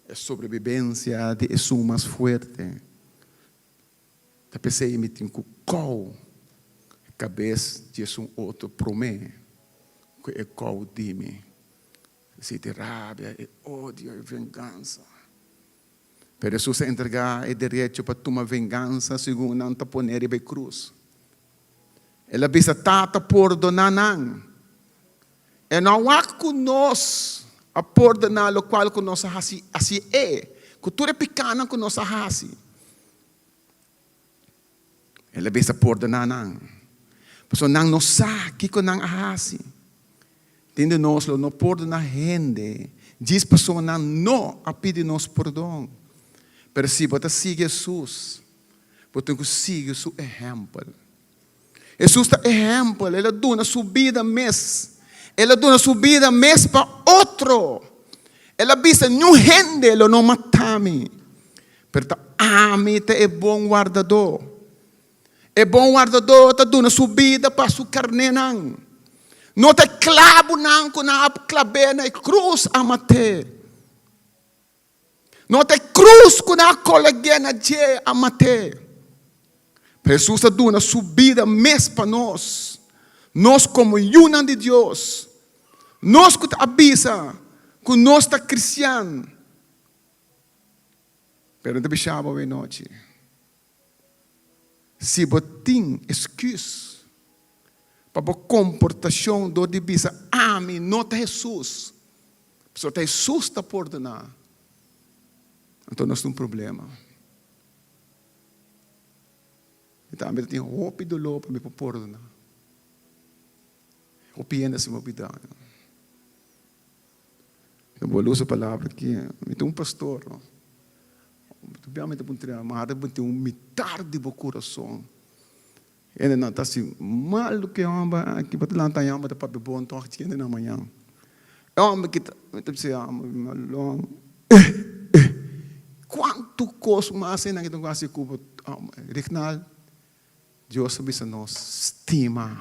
E sobrebibensia di esun mas fuerte. Ta p'esei mi tin ku kou e kabes di esun otro promé ku e kou di mi. Esei ta e rabia, e odio, e vengansa. Pero Hesus a entregá e derecho pa tuma vengansa segun nan ta pon'é riba e krus. El a bisa, Tata, pordoná nan. E no a wak ku nos a pordoná lokual ku nos a hasi, hasi e, ku tur e pikánan ku nos a hasi. El a bisa, Pordoná nan, pasobra nan no sa kiko nan a hasi. Tin di nos lo no pordoná hende djis pasobra nan no a pidi nos pordon. Pero si bo ta sigui Hesus, bo tin ku sigui su ehèmpel. Hesus ta ehèmpel, el a duna su bida mes. El a duna su bida mes pa otro. El a bisa, Niun hende lo no mata mi, pero ta ami ta e bon wardadó. E bon wardadó ta duna su bida pa su karnénan. No ta e klabunan ku nan a klab'é na e krus a mat'é. No ta e krus ku nan a koleg'é na dje a mat'é. Pero Hesus a duna su bida mes pa nos, nos komo yunan di Dios, nos ku ta a bisa ku nos ta kristian. Pero mi ta bisa bo awenochi, si bo tin esküs. Pa bo komportashon dor di bisa, Ami no ta Hesus, pasobra ta Hesus ta pordoná, anto nos tin un problema. Mi tambe ta tin hopi doló pa mi por pordoná. Hopi hende a hasi mi hopi daño. Mi ta usa palabra aki, mi ta un pastor, no. Mi ta puntra, ma bo tin un mitar di bo kurason. Hendenan ta hasi malu ku e hòmber aki, bo ta lanta e hòmber ta papia bon tòg dje hendenan mañan. E hòmber ki ta, mi ta bisa e hòmber malon, eh, eh, kuantu kos mas hendenan ki ta hasi ku bo, Rignald, Dios a bisa nos stima.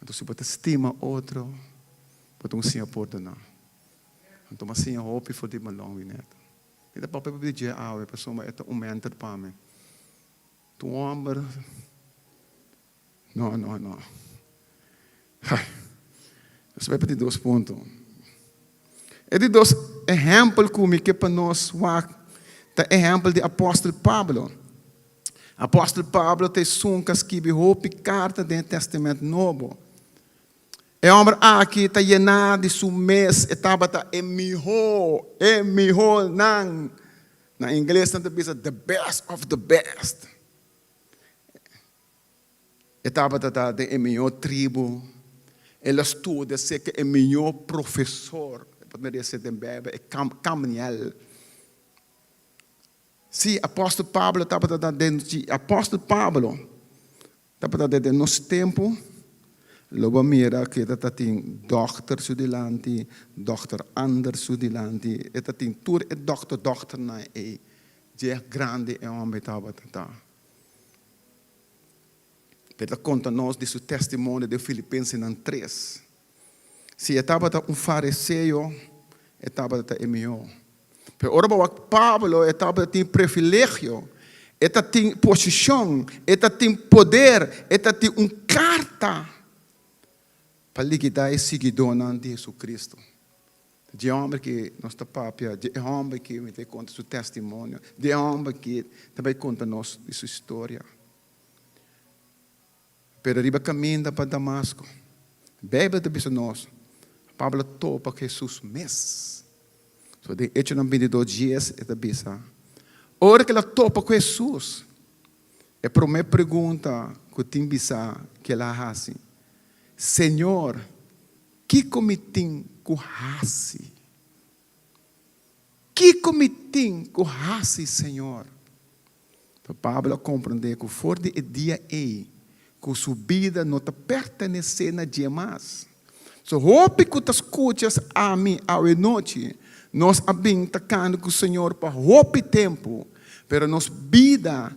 Anto si bo ta stima otro, bo ta un siña pordoná. Anto mi a siña hopi for di malon, Winette. Mi ta papia di dje awe pasobra e ta un mentor pa mi. Tu homber No, no, no. Ai. Nos bai pa di dos punto. E di dos ehempel ku mi ke pa nos wak ta ehempel di apòstel Pablo. Apòstel Pablo ta esun ku a skibi hopi karta den e Tèstamènt Nobo. E hòmber aki ta yená di su mes, e tabata e mihó, e mihónan. Na ingles nan ta bisa the best of the best. E tabata ta den e mihó tribu. El a studia serka e mihó profesor. E por merece den Bijbel, e Gamliel. Sí, apòstel Pablo tabata ta den, sí, apòstel Pablo tabata den den nos tempu, lo bo mira ku e ta tin dòkter su dilanti, dòkter Anders su dilanti, e ta tin tur e dòkter dòkternan ei, dje grandi e hòmber tabata ta. E ta konta nos di su testimonio den Filipensenan tres. Si e tabata un fariseo, e tabata e mihó. Pero ora bo wak Pablo, e tabata tin privilegio, e ta tin posishon, e ta tin poder, e ta tin un karta pa likidá e siguidónan di Hesukristu. Dje hòmber ki nos ta papia, dje e hòmber ki mi ta konta su testimonio, dje e hòmber ki ta bai konta nos di su historia. Pero riba kaminda pa Damasko, Beibel ta bisa nos, Pablo a topa ku Hesus mes. So den Echonan bintidos dies e ta bisa, ora ku el a topa ku Hesus, e promé pregunta ku tin bisa ku el a hasi, Señor, kiko mi tin ku hasi? Kiko mi tin ku hasi, Señor? Pero Pablo a komprendé ku for di e dia ei ku su bida no ta pertenesé na dje mas. So hopi ku ta skucha ami awe nochi, nos a bin ta kanda ku Señor pa hopi tempu, pero nos bida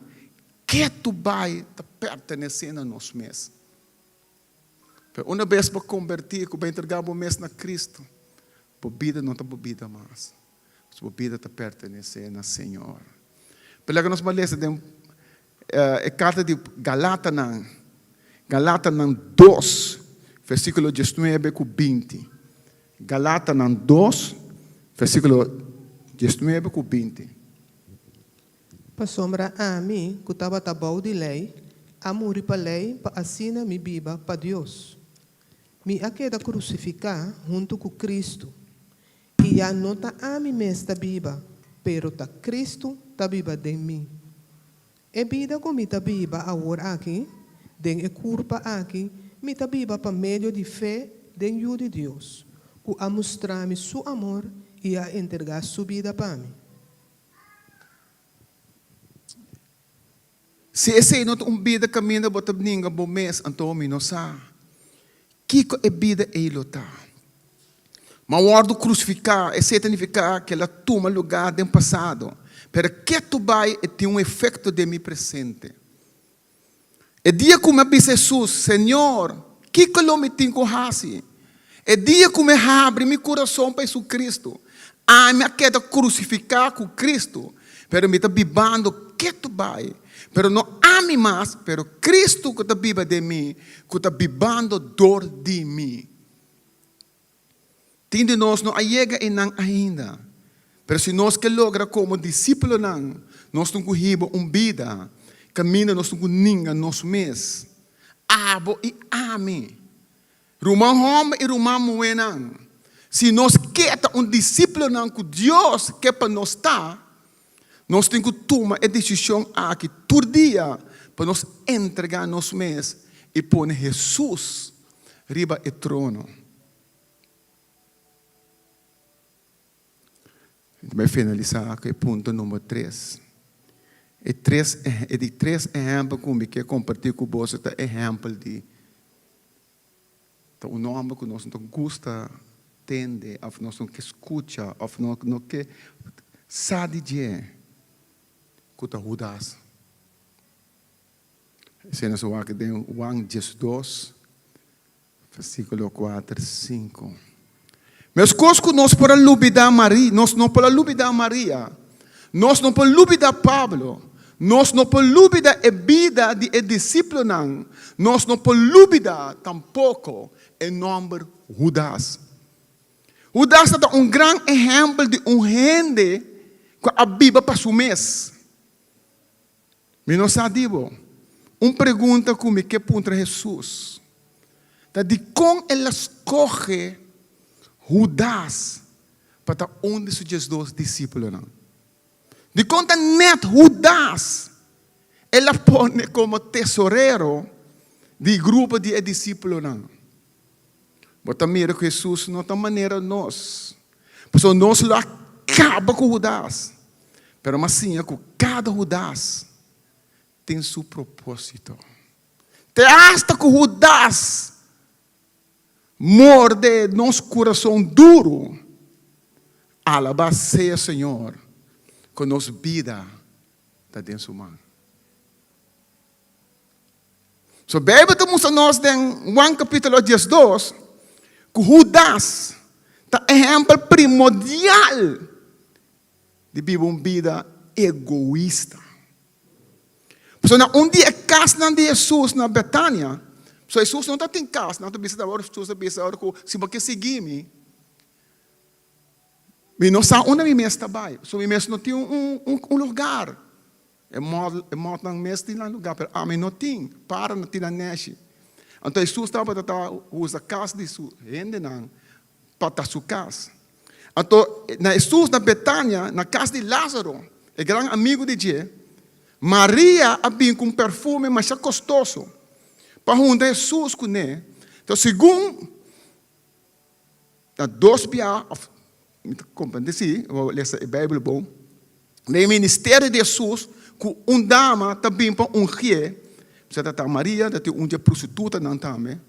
ketu bai ta pertenesé na nos mes. Pero una bes bo kombertí ku bo entregá bo mes na Kristu, bo bida no ta bo bida mas. Bo bida ta pertenesé na Señor. Pero laga nos bai lesa den e karta di Galatanan, Galatanan dos, versíkulo diesnuebe ku binti. Galatanan dos, versíkulo diesnuebe ku binti. Pasobra ami, ku tabata bou di lei, a muri pa lei pa asina mi biba pa Dios. Mi a keda krusifiká huntu ku Kristu, i ya no ta ami mes ta biba, pero ta Kristu ta biba den mi. E bida ku mi ta biba awor aki, den e kurpa aki, mi ta biba pa medio di fe den Yu di Dios, ku a mustra mi su amor i a entregá su bida pa mi. Si esei no ta un bida kaminda bo ta ninga bo mes, anto mi no sa kiko e bida ei lo ta. Ma wòrdu krusifiká, esei ta nifiká ku el a tuma lugá den pasado, pero ketu bai e tin un efekto den mi presente. E dia ku mi a bisa Hesus, Señor, kiko lo mi tin ku hasi? E dia ku mi a habri mi kurason pa Hesukristu, ami a keda krusifiká ku Kristu, pero mi ta bibando ketu bai. Pero no ami mas, pero Kristu ku ta biba den mi, ku ta bibando dor di mi. Tin di nos no a yega einan ainda. Pero si nos ke logra komo disípulonan, nos tin ku hiba un bida kaminda nos tin ku ninga nos mes. Abo i ami, ruman hòmber i ruman muhénan, si nos ke ta un disipelnan ku Dios ke pa nos ta, nos tin ku tuma e desishon aki tur dia pa nos entregá nos mes i pone Hesus riba e trono. Mi ta bai finalisá ku e punto number tres. E tres e di tres ehèmpel ku mi ke kompartí ku boso ta ehèmpel di ta un nòmber ku nos no ta gusta tende òf nos no ke skucha òf no no ke sa di dje, ku ta Hudas. Esei nos a wak den Juan diesdos. Versíkulo kuater, sinku. Meskos ku nos por a lubidá Maria, nos no por a lubidá Maria, nos no por lubidá Pablo, nos no por lubidá e bida di e disipelnan, nos no por lubidá tampoko e nòmber Hudas. Hudas ta un gran ehèmpel di un hende ku a biba pa su mes. Mi no sa di bo. Un pregunta ku mi ke puntra Hesus ta dikon el a skohe Hudas pa ta un di su diesdos disípulonan? Dikon ta nèt Hudas el a pone komo tesorero di grupo di e disípulonan? Bo ta mira ku Hesus no ta manera nos, pasobra nos lo a kaba ku Hudas. Pero mi a siña ku kada Hudas tin su propósito. Te asta ku Hudas morde nos kurason duru, alabá sea Señor ku nos bida ta den su man. So Bijbel ta mustra nos den Juan capítulo 12 ku Hudas ta ehempel primordial di biba un bida egoista. Pasobra na un di e kasnan di Hesus na Betania, pasobra Hesus no tabatin kas, nan ta bisa ora Hesus a bisa ora ku si bo ke sigui mi, mi no sa unda mi mes ta bai, pasobra mi mes no tin un lugar. E mòtnan mes tin nan lugá, pero ami no tin, para no tin nan nèshi. Anto Hesus tabata ta usa kas di su hendenan pa ta su kas. Anto na Hesus na Betania, na kas di Lázaro, e gran amigu di dje, Maria a bin ku un perfume masha kostoso pa hunta Hesus kuné. Anto segun Na dos bia, of mi ta comprende si, bo lesa e Bijbel bon, den e ministerio di Hesus cu un dama ta bin pa ungié, bisa ta ta Maria, ta tin un dje prostitutanan tambe.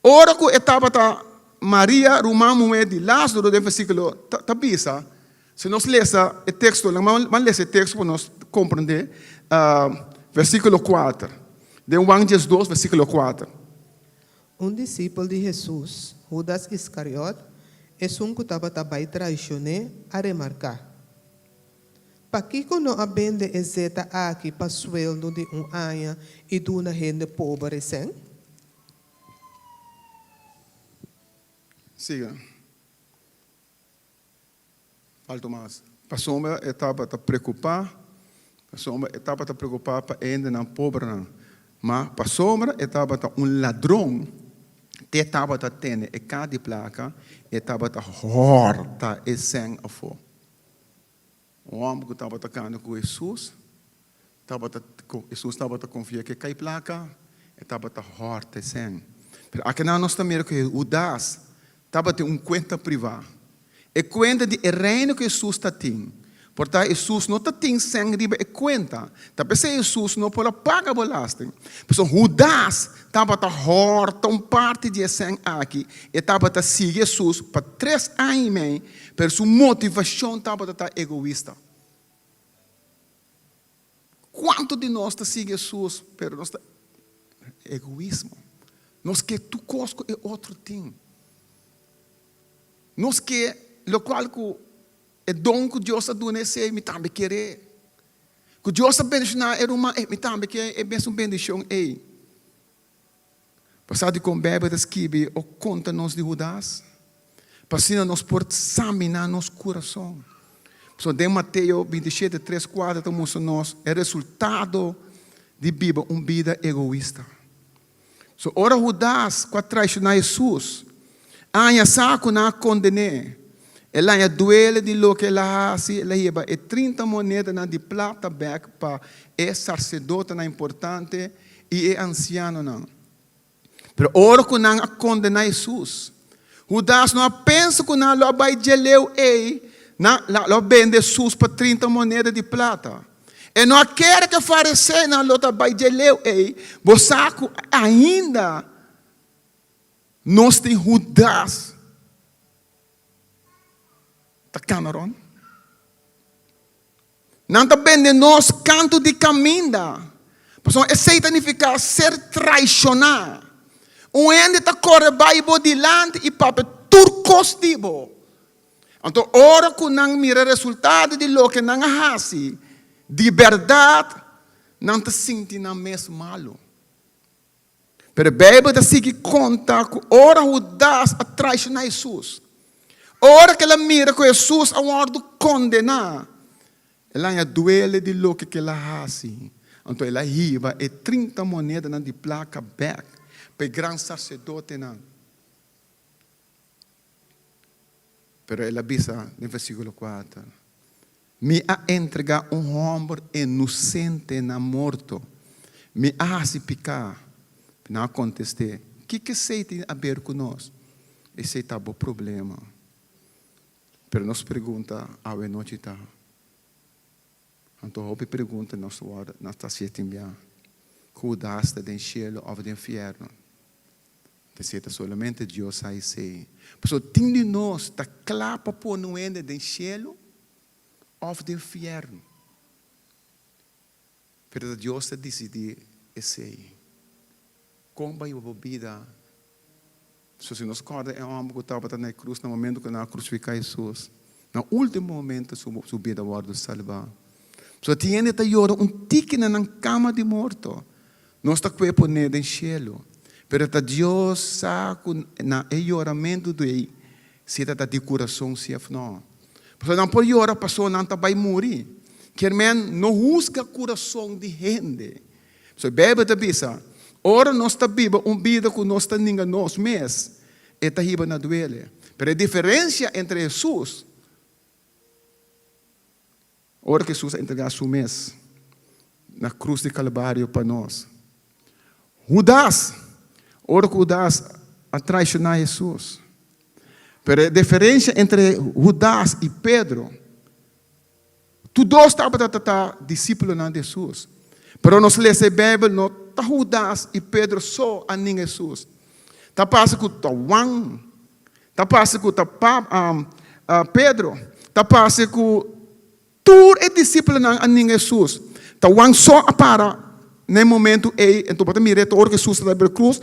Ora cu e tabata Maria, ruman muhé di Lázaro, den versiculo ta bisa, si nos lesa e texto, laga mi lesa e texto pa nos comprende, versiculo cuater, den Juan diesdos, versiculo cuater. Un disipel di Hesus, Hudas Iskariot, esun ku tabata bai traishon'é, a remarká, Pakiko no a bende e zeta aki pa sueldo di un aña i duna hende pober e sèn? Siga. Alto mas. Pasobra e tabata preokupá, pasobra e tabata preokupá pa e hendenan pobernan. Ma pasobra e tabata un ladron, te tabata tene e ka di plaka, e tabata hòrta e sèn afó. Un hòmber ku tabata kanda ku Hesus, tabata, Hesus tabata konfia ku e kai plaka, e tabata hòrta e sèn. Pero akinan nos ta mira ku Hudas tabatin un kuenta privá. E kuenta di e reino ku Hesus ta tin. Por ta Hesus no ta tin sèn riba e kuenta. Ta p'esei Hesus no por a paga belasting. Pasobra Hudas tabata hòrta un parti di e sèn aki. E tabata sigui Hesus pa tres aña i mei, pero su motivashon tabata ta egoista. Kuantu di nos ta sigui Hesus, pero nos ta egoismo. Nos ke tur kos ku e otro tin. Nos ke lokual ku e don ku Dios a duna esei, mi tambe kere. Ku Dios a bendishoná e ruman, mi tambe ke e mesun bendishon ei. Bo sa dikon Beibel ta skibi o konta nos di Hudas? Pa asina nos por saminá nos kurason. Pasobra den Mateo 27, 3, 4 ta mustra nos e resultado di biba un bida egoista. So ora Hudas, ku a traishoná Hesus, a haña sa ku nan a konden'é, el a haña duele di loke el a hasi, el a hiba e 30 monedanan di plata bèk pa e sarsedotenan importante i e ansianonan. Pero ora ku nan a kondená Hesus, Hudas no a pensa ku nan lo a bai dje leu ei, nan lo a bende Hesus pa 30 moneda di plata. E no a kere ku e fariseonan lo ta bai dje leu ei. Bo sa ku ainda nos tin Hudas ta kana rònt? Nan ta bende nos kantu di kaminda. Pasobra esei ta nifiká ser traishoná. Un hende ta kore bai bo dilanti i papia tur kos di bo. Anto ora ku nan mira resultado di loke nan a hasi, di bèrdat nan ta sinti nan mes malu. Pero Beibel ta sigui konta ku ora Hudas a traishoná Hesus, ora ku el a mira ku Hesus a wòrdu kondená, el a haña duele di loke ku el a hasi. Anto el a hiba e 30 monedanan di plaka bèk pa e gran saserdotenan. Pero el a bisa den versíkulo 4, Mi a entregá un hòmber inosente na morto. Mi a hasi piká. Nan a kontest'é, Kiko esei tin aber ku nos? Esei ta bo problema. Pero nos pregunta awe nochi ta, Anto hopi pregunta nos wòrdu nos ta hasié tin bia, Ku Hudas ta den shelu òf den fièrnu? Ta esei ta solamente Dios sa esei. Pasobra tin di nos ta kla pa pone un hende den shelu òf den fièrnu. Pero ta Dios ta disidí esei. Kon bai bo bida? So si nos kòrda e hòmber ku tabata na e krus na momentu ku nan a krusifiká Hesus, na último momentu su bida a wòrdu salbá. So tin hende ta yora un tiki na nan kama di morto. Nos ta kue pon'é den shelu. Pero ta Dios sa ku na e yoramentu ei si ta ta di kurason si òf nò. Pasobra nan por yora pasobra nan ta bai muri. Kier men no husga kurason di hende. Pasobra Beibel ta bisa, ora nos ta biba un bida ku nos ta ninga nos mes, e ta hiba na duele. Pero e diferensia entre Hesus, ora ku Hesus a entregá su mes na krus di Kalvario pa nos, Hudas, ora ku Hudas a traishoná Hesus, pero e diferensia entre Hudas i Pedro, Tur dos tabata ta ta disípulonan di Hesus. Pero nos lesa e Beibel, no ta Hudas i Pedro so a ninga Hesus. Ta parse ku ta Juan, ta parse ku ta Pedro, ta parse ku tur e disípulonan a ninga Hesus. Ta Juan so a para na e momentu ei, enton bo ta mira e ta ora ku Hesus ta riba e krus,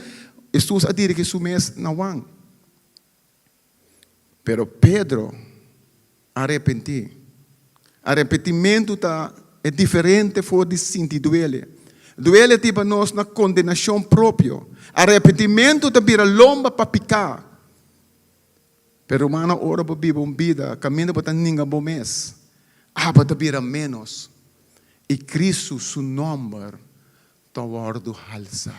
Hesus a dirigi su mes na Juan. Pero Pedro a repentí. Arepentimentu ta e diferente for di sinti duele. Duele ta hiba nos na kondenashon propio. Arepentimentu ta bira lomba pa piká. Pero rumannan, ora bo biba un bida kaminda bo ta ninga bo mes, abo ta bira ménos i Kristu su nòmber ta wòrdu halsá.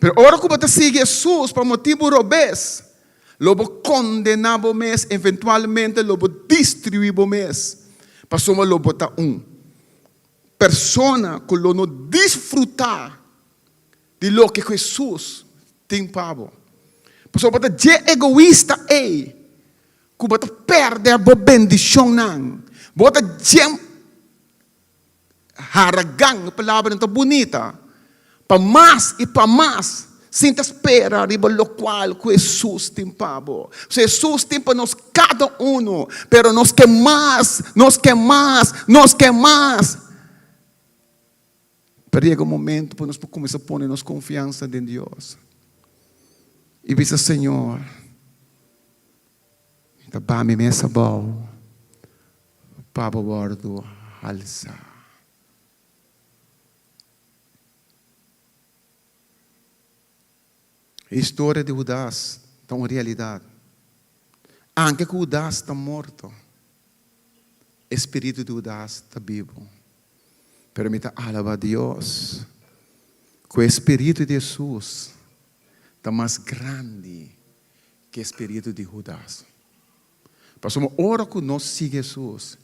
Pero ora ku bo ta sigui Hesus pa motibu robes, lo bo kondená bo mes, eventualmente lo bo destruí bo mes, pasobra lo bo ta un persona ku lo no disfrutá di loke ku Hesus tin pa bo. Pasobra bo ta dje egoista ei ku bo ta pèrdè bo bendishonnan. Bo ta dje Haragan, e palabranan ta bunita, pa mas i pa mas, sin ta spera riba lokual ku Hesus tin pa bo. So Hesus tin pa nos kada uno, pero nos ke mas, nos ke mas, nos ke mas. Pero yega un momento ku nos por kuminsá pone nos konfiansa den Dios i bisa, Señor, mi ta baha mi mes abou. Pa bo wòrdu halsá. E historia di Hudas ta un realidat. Anke ku Hudas ta morto, e spiritu di Hudas ta bibu. Pero mi ta alaba Dios. Ku e spiritu di Hesus ta mas grandi ku e spiritu di Hudas. Pasobra ora ku nos sigui Hesus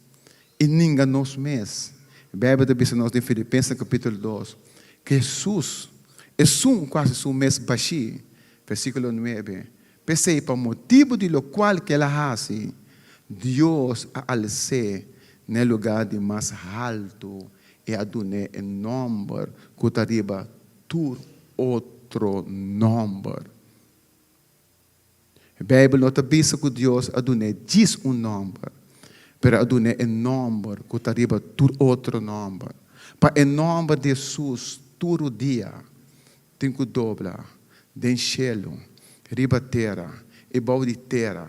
i ninga nos mes, Beibel ta bisa nos den Filipensenan kapítulo dos, ku Hesus, esun ku hasi su mes bashí, versíkulo nuebe, P'esei, pa motibu di lokual ku el a hasi, Dios a als'é na e lugá di mas haltu i a dun'é e nòmber ku ta riba tur otro nòmber. Beibel no ta bisa ku Dios a dun'é djis un nòmber, pero a dun'é e nòmber ku ta riba tur otro nòmber. Pa e nòmber di Hesus tur dia Tin ku dobla den shelu, riba tera i bou di tera.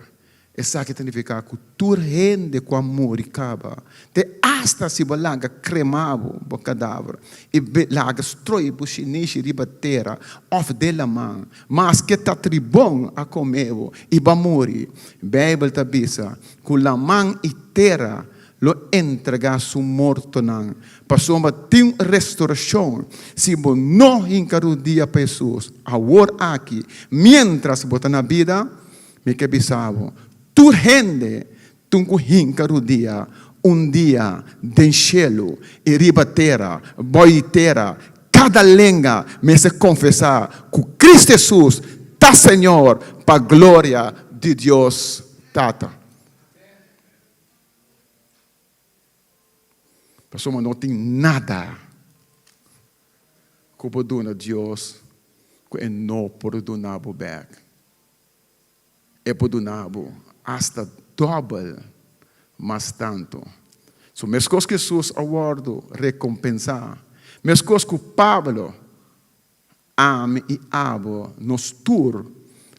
Esaki ta nifiká ku tur hende ku a muri kaba, te asta si bo laga kremá bo bo kadaver i laga stroi bo shinishi riba tera òf den laman, maske ta tribon a kome bo i bo a muri, Beibel ta bisa ku laman i tera lo entregá su mortonan, pasobra tin restorashon si bo no hinka rudia pa Hesus awor aki, miéntras bo ta na bida. Mi ke bisa bo, tur hende tin ku hinka rudia un dia den shelu i riba tera, bou di tera, kada lenga mester konfesá ku Kristu Hesus ta Señor, pa gloria di Dios Tata. Pasobra no tin nada ku bo duna Dios ku e no por duna bo bèk. E por duna bo asta dòbel mas tantu. So meskos ku Hesus a wòrdu rekompensá, meskos ku Pablo, ami i abo, nos tur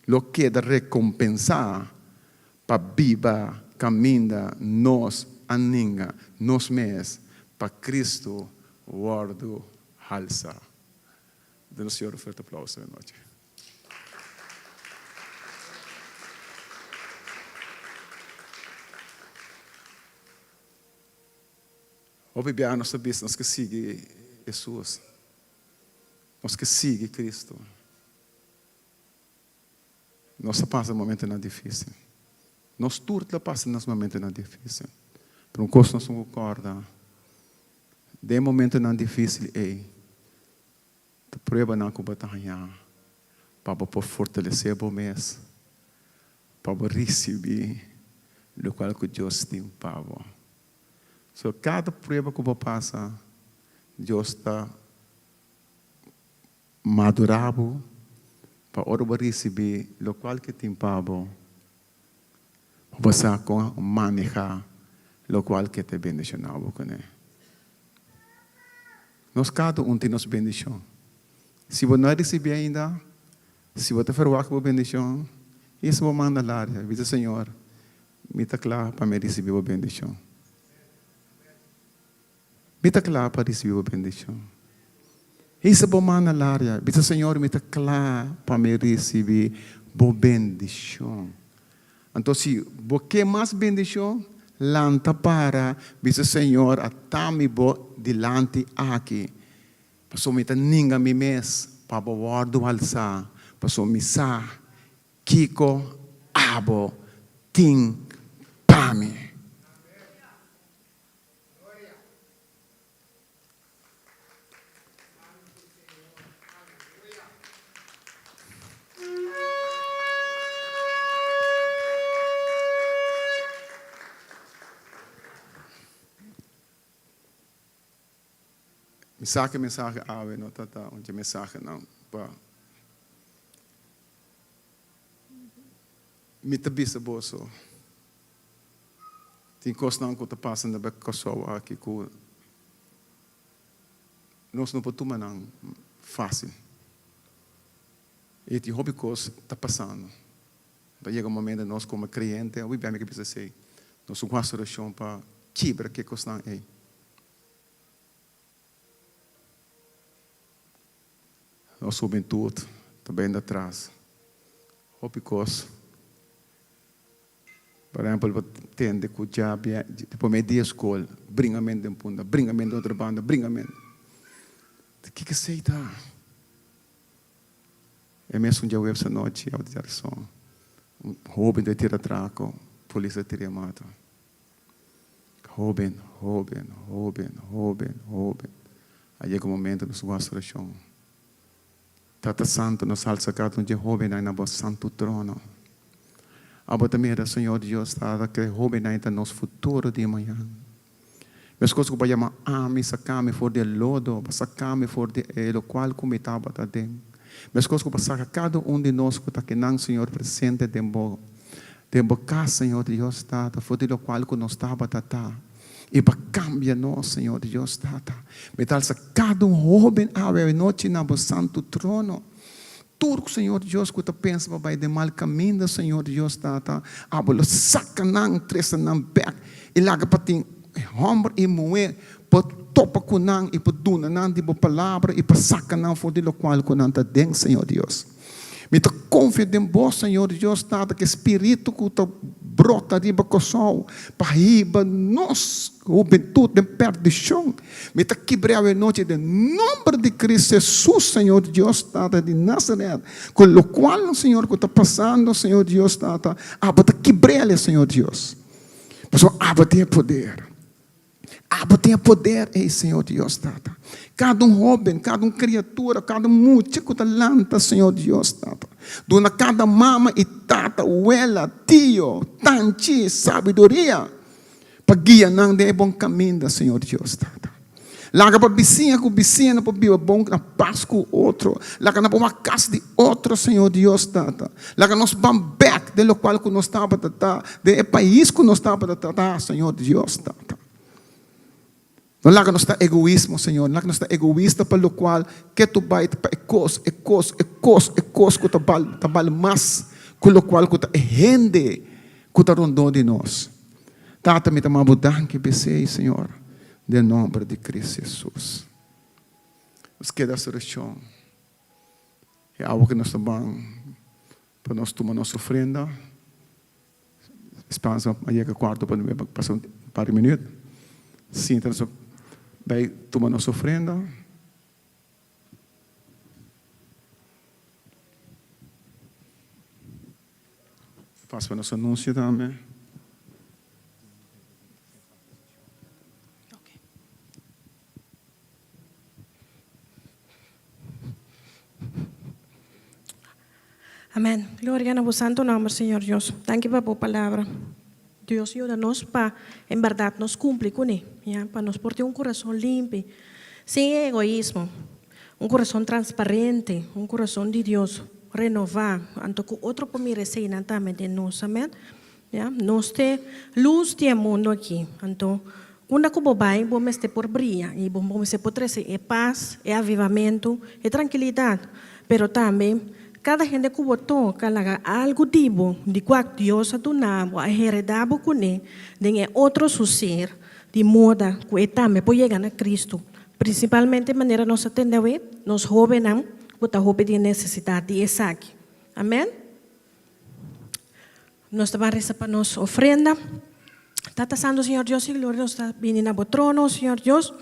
lo keda rekompensá pa biba kaminda nos a ninga nos mes pa Kristu wòrdu halsá. Duna Señor un fuerte aplauso e nochi. Hopi biaha nos ta bisa nos ke sigui Hesus. Nos ke sigui Cristo. Nos ta pasa momentonan dificil. Nos tur ta pasa nos momentonan dificil. Pero un cos nos tin cu corda, den momentonan dificil ey, ta pruebanan cu bo ta haña pa bo por fortalece bo mes, pa bo ricibi locual cu Dios tin pa bo. So kada prueba ku bo pasa, Dios ta madurá bo pa ora bo risibí lokual ke tin pa bo, bo sa kon manehá lokual ke ta bendishoná bo kuné. Nos kada un tin nos bendishon. Si bo no a risibí ainda, si bo ta ferwagt bo bendishon, hisa bo man na laria, bisa Señor, Mi ta kla pa mi risibí bo bendishon. Mi ta kla pa risibí bo bendishon. Hisa bo man na laria, bisa Señor, mi ta kla pa mi risibí bo bendishon. Anto si bo ke mas bendishon, lanta para, bisa Señor, ata mi bo dilanti aki, pasobra mi ta ninga mi mes pa bo wòrdu alsá, pasobra mi sa Kiko abo tin pa mi? Mi sa ku e mensahe awe no ta ta un dje mensahenan pa mi ta bisa boso. Tin kosnan ku ta pasa na Kòrsou aki ku nos no por tuma nan fásil. I tin hopi kos ta pasando. Ta yega un momento nos komo kreyente, hopi bia mi ke bisa esei, nos un hasi orashon pa kibra ke kosnan ei. Nos hubentud ta bende atras hopi kos. Por ehempel, bo tende ku djabia di prome dia skol, bringa men den punda, bringa men den otro banda, bringa men. Kiko esei ta? E mesun djaweps anochi awe djarason un hoben ta tira atrako, polis a tira e mata. Hoben, hoben, hoben, hoben, hoben. A yega un momento nos wak orashon. Tata Santu, nos alsa kada un dje hobennan na bo santu trono. Abo ta mira, Señor Dios, Tata, ku e hobennan ta nos futuro di mañan. Meskos ku bo a yama ami, saka mi for di e lodo, bo a saka mi for di e lokual ku mi tabata den. Meskos ku bo a saka kada un di nos ku ta kinan, Señor, presente den bo, den bo kas, Señor Dios, Tata, for di lokual ku nos tabata ta. I pa kambia nos, Señor Dios Tata. Mi ta alsa kada un hoben awe anochi na bo santu trono. Tur, Señor Dios, ku ta pensa pa bai den mal kaminda, Señor Dios Tata, abo lo saka nan, trese nan bèk i laga pa tin hòmber i muhé pa topa ku nan i pa duna nan di bo palabra i pa saka nan for di lokual ku nan ta den, Señor Dios. Mi ta konfia den Bo, Señor Dios Tata, ku e Spiritu ku ta brota riba Kòrsou pa hiba nos hubentut den pèrdishon. Mi ta kibr'é awe nochi den nòmber di Cristo Hesus, Señor Dios Tata di Nazaret, ku lokual, Señor, ku ta pasando, Señor Dios Tata, abo ta kibr'é, Señor Dios, pasobra abo tin e poder. Abo tin e poder ei, Señor Dios Tata. Kada un hoben, kada un kriatura, kada un mucha ku ta lanta, Señor Dios Tata. Duna kada mama i tata, wela, tio, tanchi, sabiduria pa guia nan den e bon kaminda, Señor Dios Tata. Laga pa bisiña ku bisiña nan por biba bon na pas ku otro. Laga nan por wak kas di otro, Señor Dios Tata. Laga nos ban bek den lokual ku nos tabata ta, den e pais ku nos tabata ta, Señor Dios Tata. No laga nos ta egoismo, Señor. No laga nos ta egoista pa lokual ke tu bai ta pa e kos, e kos, e kos, e kos ku ta bal, ta bal mas ku lokual ku ta e hende ku ta rondó di nos. Tata, mi ta manda bo danki p'esei, Señor, den nomber di Cristo Jesus. Nos keda asorashon. E awa ku nos ta ban pa nos tuma nos ofrenda. Speransa a yega kuarto pa nuebe, pasa un par di minüt. Sinta nos bai tuma nos ofrenda. Pasa pa nos anunsio tambe. Amen. Gloria na bo santo nomber, Señor Dios. Danki pa bo palabra. Dios yuda nos pa en berdad nos cumpli cune, ya, pa nos por tin un curason limpi, sin egoismo, un curason transparente, un curason di Dios renova, anto cu otro por mira eseinan tambe den nos. Amen. Ya, nos t'e lus di e mundo aki. Anto, unda ku bo bai, bo mester por bria i bo mester por trese e pas, e avivamentu, e trankilidat. Pero tambe, kada hende ku bo toka laga algu di bo, di kua Dios a duna bo, a heredá bo kuné den e otro su ser, di moda ku e tambe por yega na Kristu. Prinsipalmente manera nos a tende awe, nos hóbennan ku ta hopi den nesesidat di esaki. Amèn. Nos ta ban resa pa nos ofrenda. Tata Santo, Señor Dios di gloria, nos ta bini na bo trono, Señor Dios,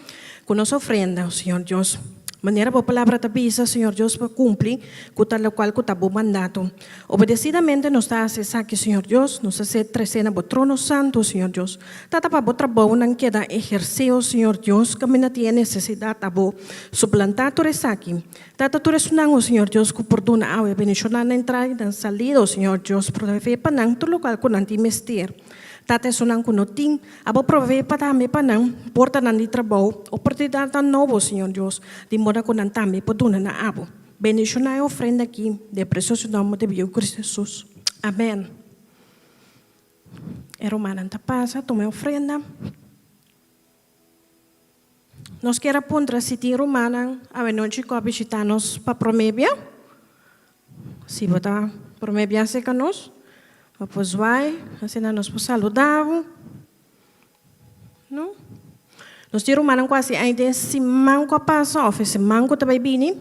ku nos ofrenda, Señor Dios. Manera bo palabra ta bisa, Señor Dios, pa kumpli ku ta lokual ku ta bo mandato. Obedesidamente nos ta hasi esaki, Señor Dios, nos ta ser tresé na bo trono santu, Señor Dios. Tata, pa bo trabounan keda ehersé, o Señor Dios, kaminda tin e nesesidat, abo suplantá tur esaki. Tata tur esunnan, o Señor Dios, ku por duna awe bendishoná nan entrada i nan salida, o Señor Dios, provee pa nan tur lokual ku nan tin mester. Tata esunnan ku no tin, abo provee pa tambe pa nan portanan di trabou, oportunidatnan nobo, o Señor Dios, di moda ku nan tambe por duna na abo. Bendishoná e ofrenda aki den precioso nomber di Biu Cristo Jesus. Amen. E rumannan ta pasa tuma e ofrenda. Nos kier a puntra si tin rumannan awenochi ku a bishitá nos pa promé bia. Si bo ta promé bia serka nos, bo por zwai, asina nos por saludá bo. No? Nos tin rumannan ku hasi ai den siman ku a pasa òf e siman ku ta bai bini.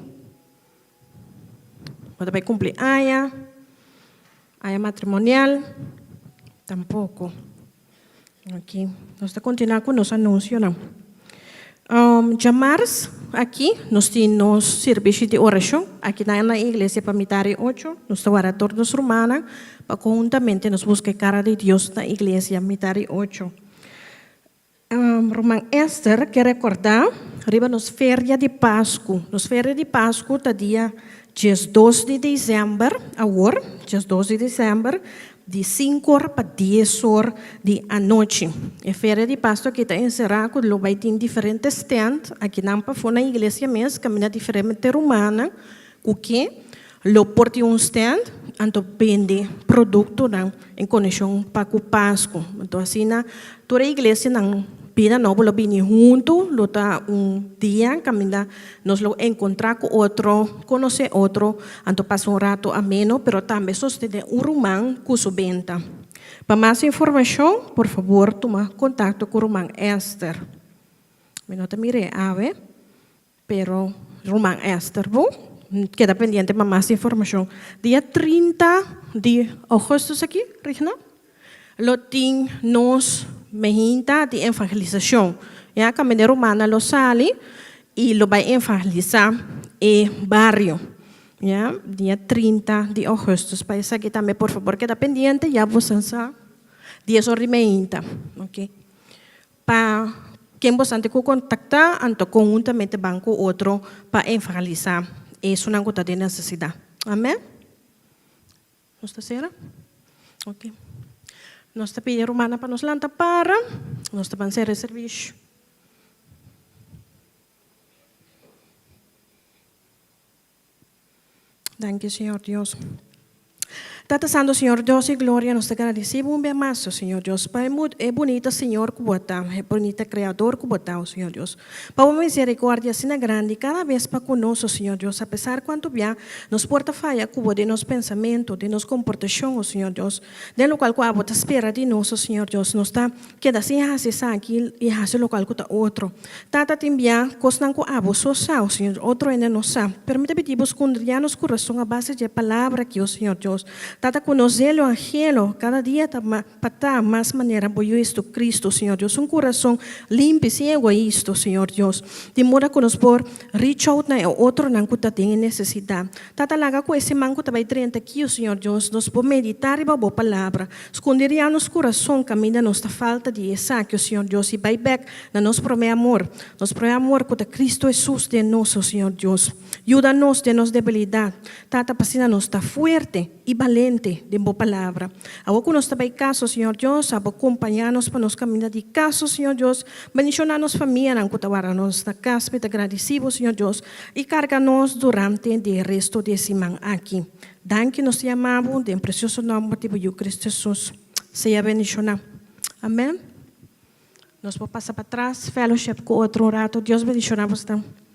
Bo ta bai kumpli aña, aña matrimonial, tampoko. Oke, nos ta kontinuá ku nos anunsionan. Djamars aki nos tin nos sirbishi di orashon aki na iglesia pa mitar di ocho. Nos ta wara tur nos rumannan pa konhuntamente nos buska e kara di Dios na iglesia mitar di ocho. Ruman Esther ke rekordá riba nos feria di Pasku. Nos feria di Pasku ta dia diesdos di desèmber, awor, diesdos di desèmber, Di sinku or pa dies or di anochi. E feria di Pasto aki ta enserá ku lo bai tin diferente stènt akinan pafó na iglesia mes kaminda diferente rumannan ku ke lo por tin un stènt anto bende produktonan en konekshon pa ku Pasku. Anto asina tur e iglesianan Bida Nobo lo bini huntu, lo ta un dia kaminda nos lo enkontrá ku otro, konosé otro, anto pasa un rato ameno, pero tambe sostené un ruman ku su benta. Pa mas informashon, por fabor tuma kontakto ku ruman Esther. Mi no ta mir'é awe. Pero ruman Esther bo keda pendiente pa mas informacion. Dia 30 di augustus aki, Rigna, lo tin nos mehinta di evangelisacion. Ya caminda e rumannan lo sali y lo bay evangelisa e bario. Ya, dia 30 di augustus. Pa esaki tambe por fabor keda pendiente, ya bo sa dies or di mehinta. Ok. Pa ken boso antes ku kontaktá, anto konhuntamente ban ku otro pa evangelisá esunnan ku ta den nesesidat. Amèn? Nos ta sera? Ok. Nos ta pidi e rumannan pa nos lanta para. Nos ta ban sera e servisio. Danki Señor Dios. Tata Santo Señor Dios y Gloria nos ta gradeci bo un bia mas o Señor Dios pa e bunita Señor cu bo ta, e bunita Creador cu bo ta o Señor Dios. Pa bo misericordia asina grandi cada bes pa cu nos o Señor Dios apesar cuanto bia nos por ta faya cu bo den nos pensamento, den nos comportacion o Señor Dios, den locual cu abo ta spera di nos o Señor Dios nos ta Keda sin hasi esaki i hasi lokual ku ta otro. Tata tin bia kosnan ku abo so sa, o Señor, otro hende no sa. Pero mi ta pidi bo skundriá nos kurason a base dje palabra aki, o Señor Dios. Tata, ku nos zelo anhelo kada dia ta pa ta mas manera bo Yu Jesucristo, Señor Dios. Un kurason limpi, sin egoisto, Señor Dios. Di moda ku nos por reach out na e otronan ku ta den e nesesidat. Tata, laga ku e siman ku ta bai drenta aki, o Señor Dios, nos por meditá riba bo palabra. Skonderia nos kurason kaminda nos ta falta di esaki, o Señor Dios, i bai bèk na nos promé amor, nos promé amor ku ta Kristu Hesus den nos, o Señor Dios. Yuda nos den nos debilidat, Tata, pa asina nos ta fuerte i balente den Bo Palabra. Awor ku nos ta bai kas, o Señor Dios, abo kompañá nos pa nos kaminda di kas, o Señor Dios. Bendishoná nos famianan ku ta warda nos na kas. Mi ta gradisí Bo, Señor Dios, i karga nos durante di e resto di e siman aki. Danki nos ta yama bo den precioso nomber di bo Yu Cristo Jesus. Sea bendiciona. Amen. Nos por pasa patras fellowship cu otro un rato. Dios bendiciona bosnan.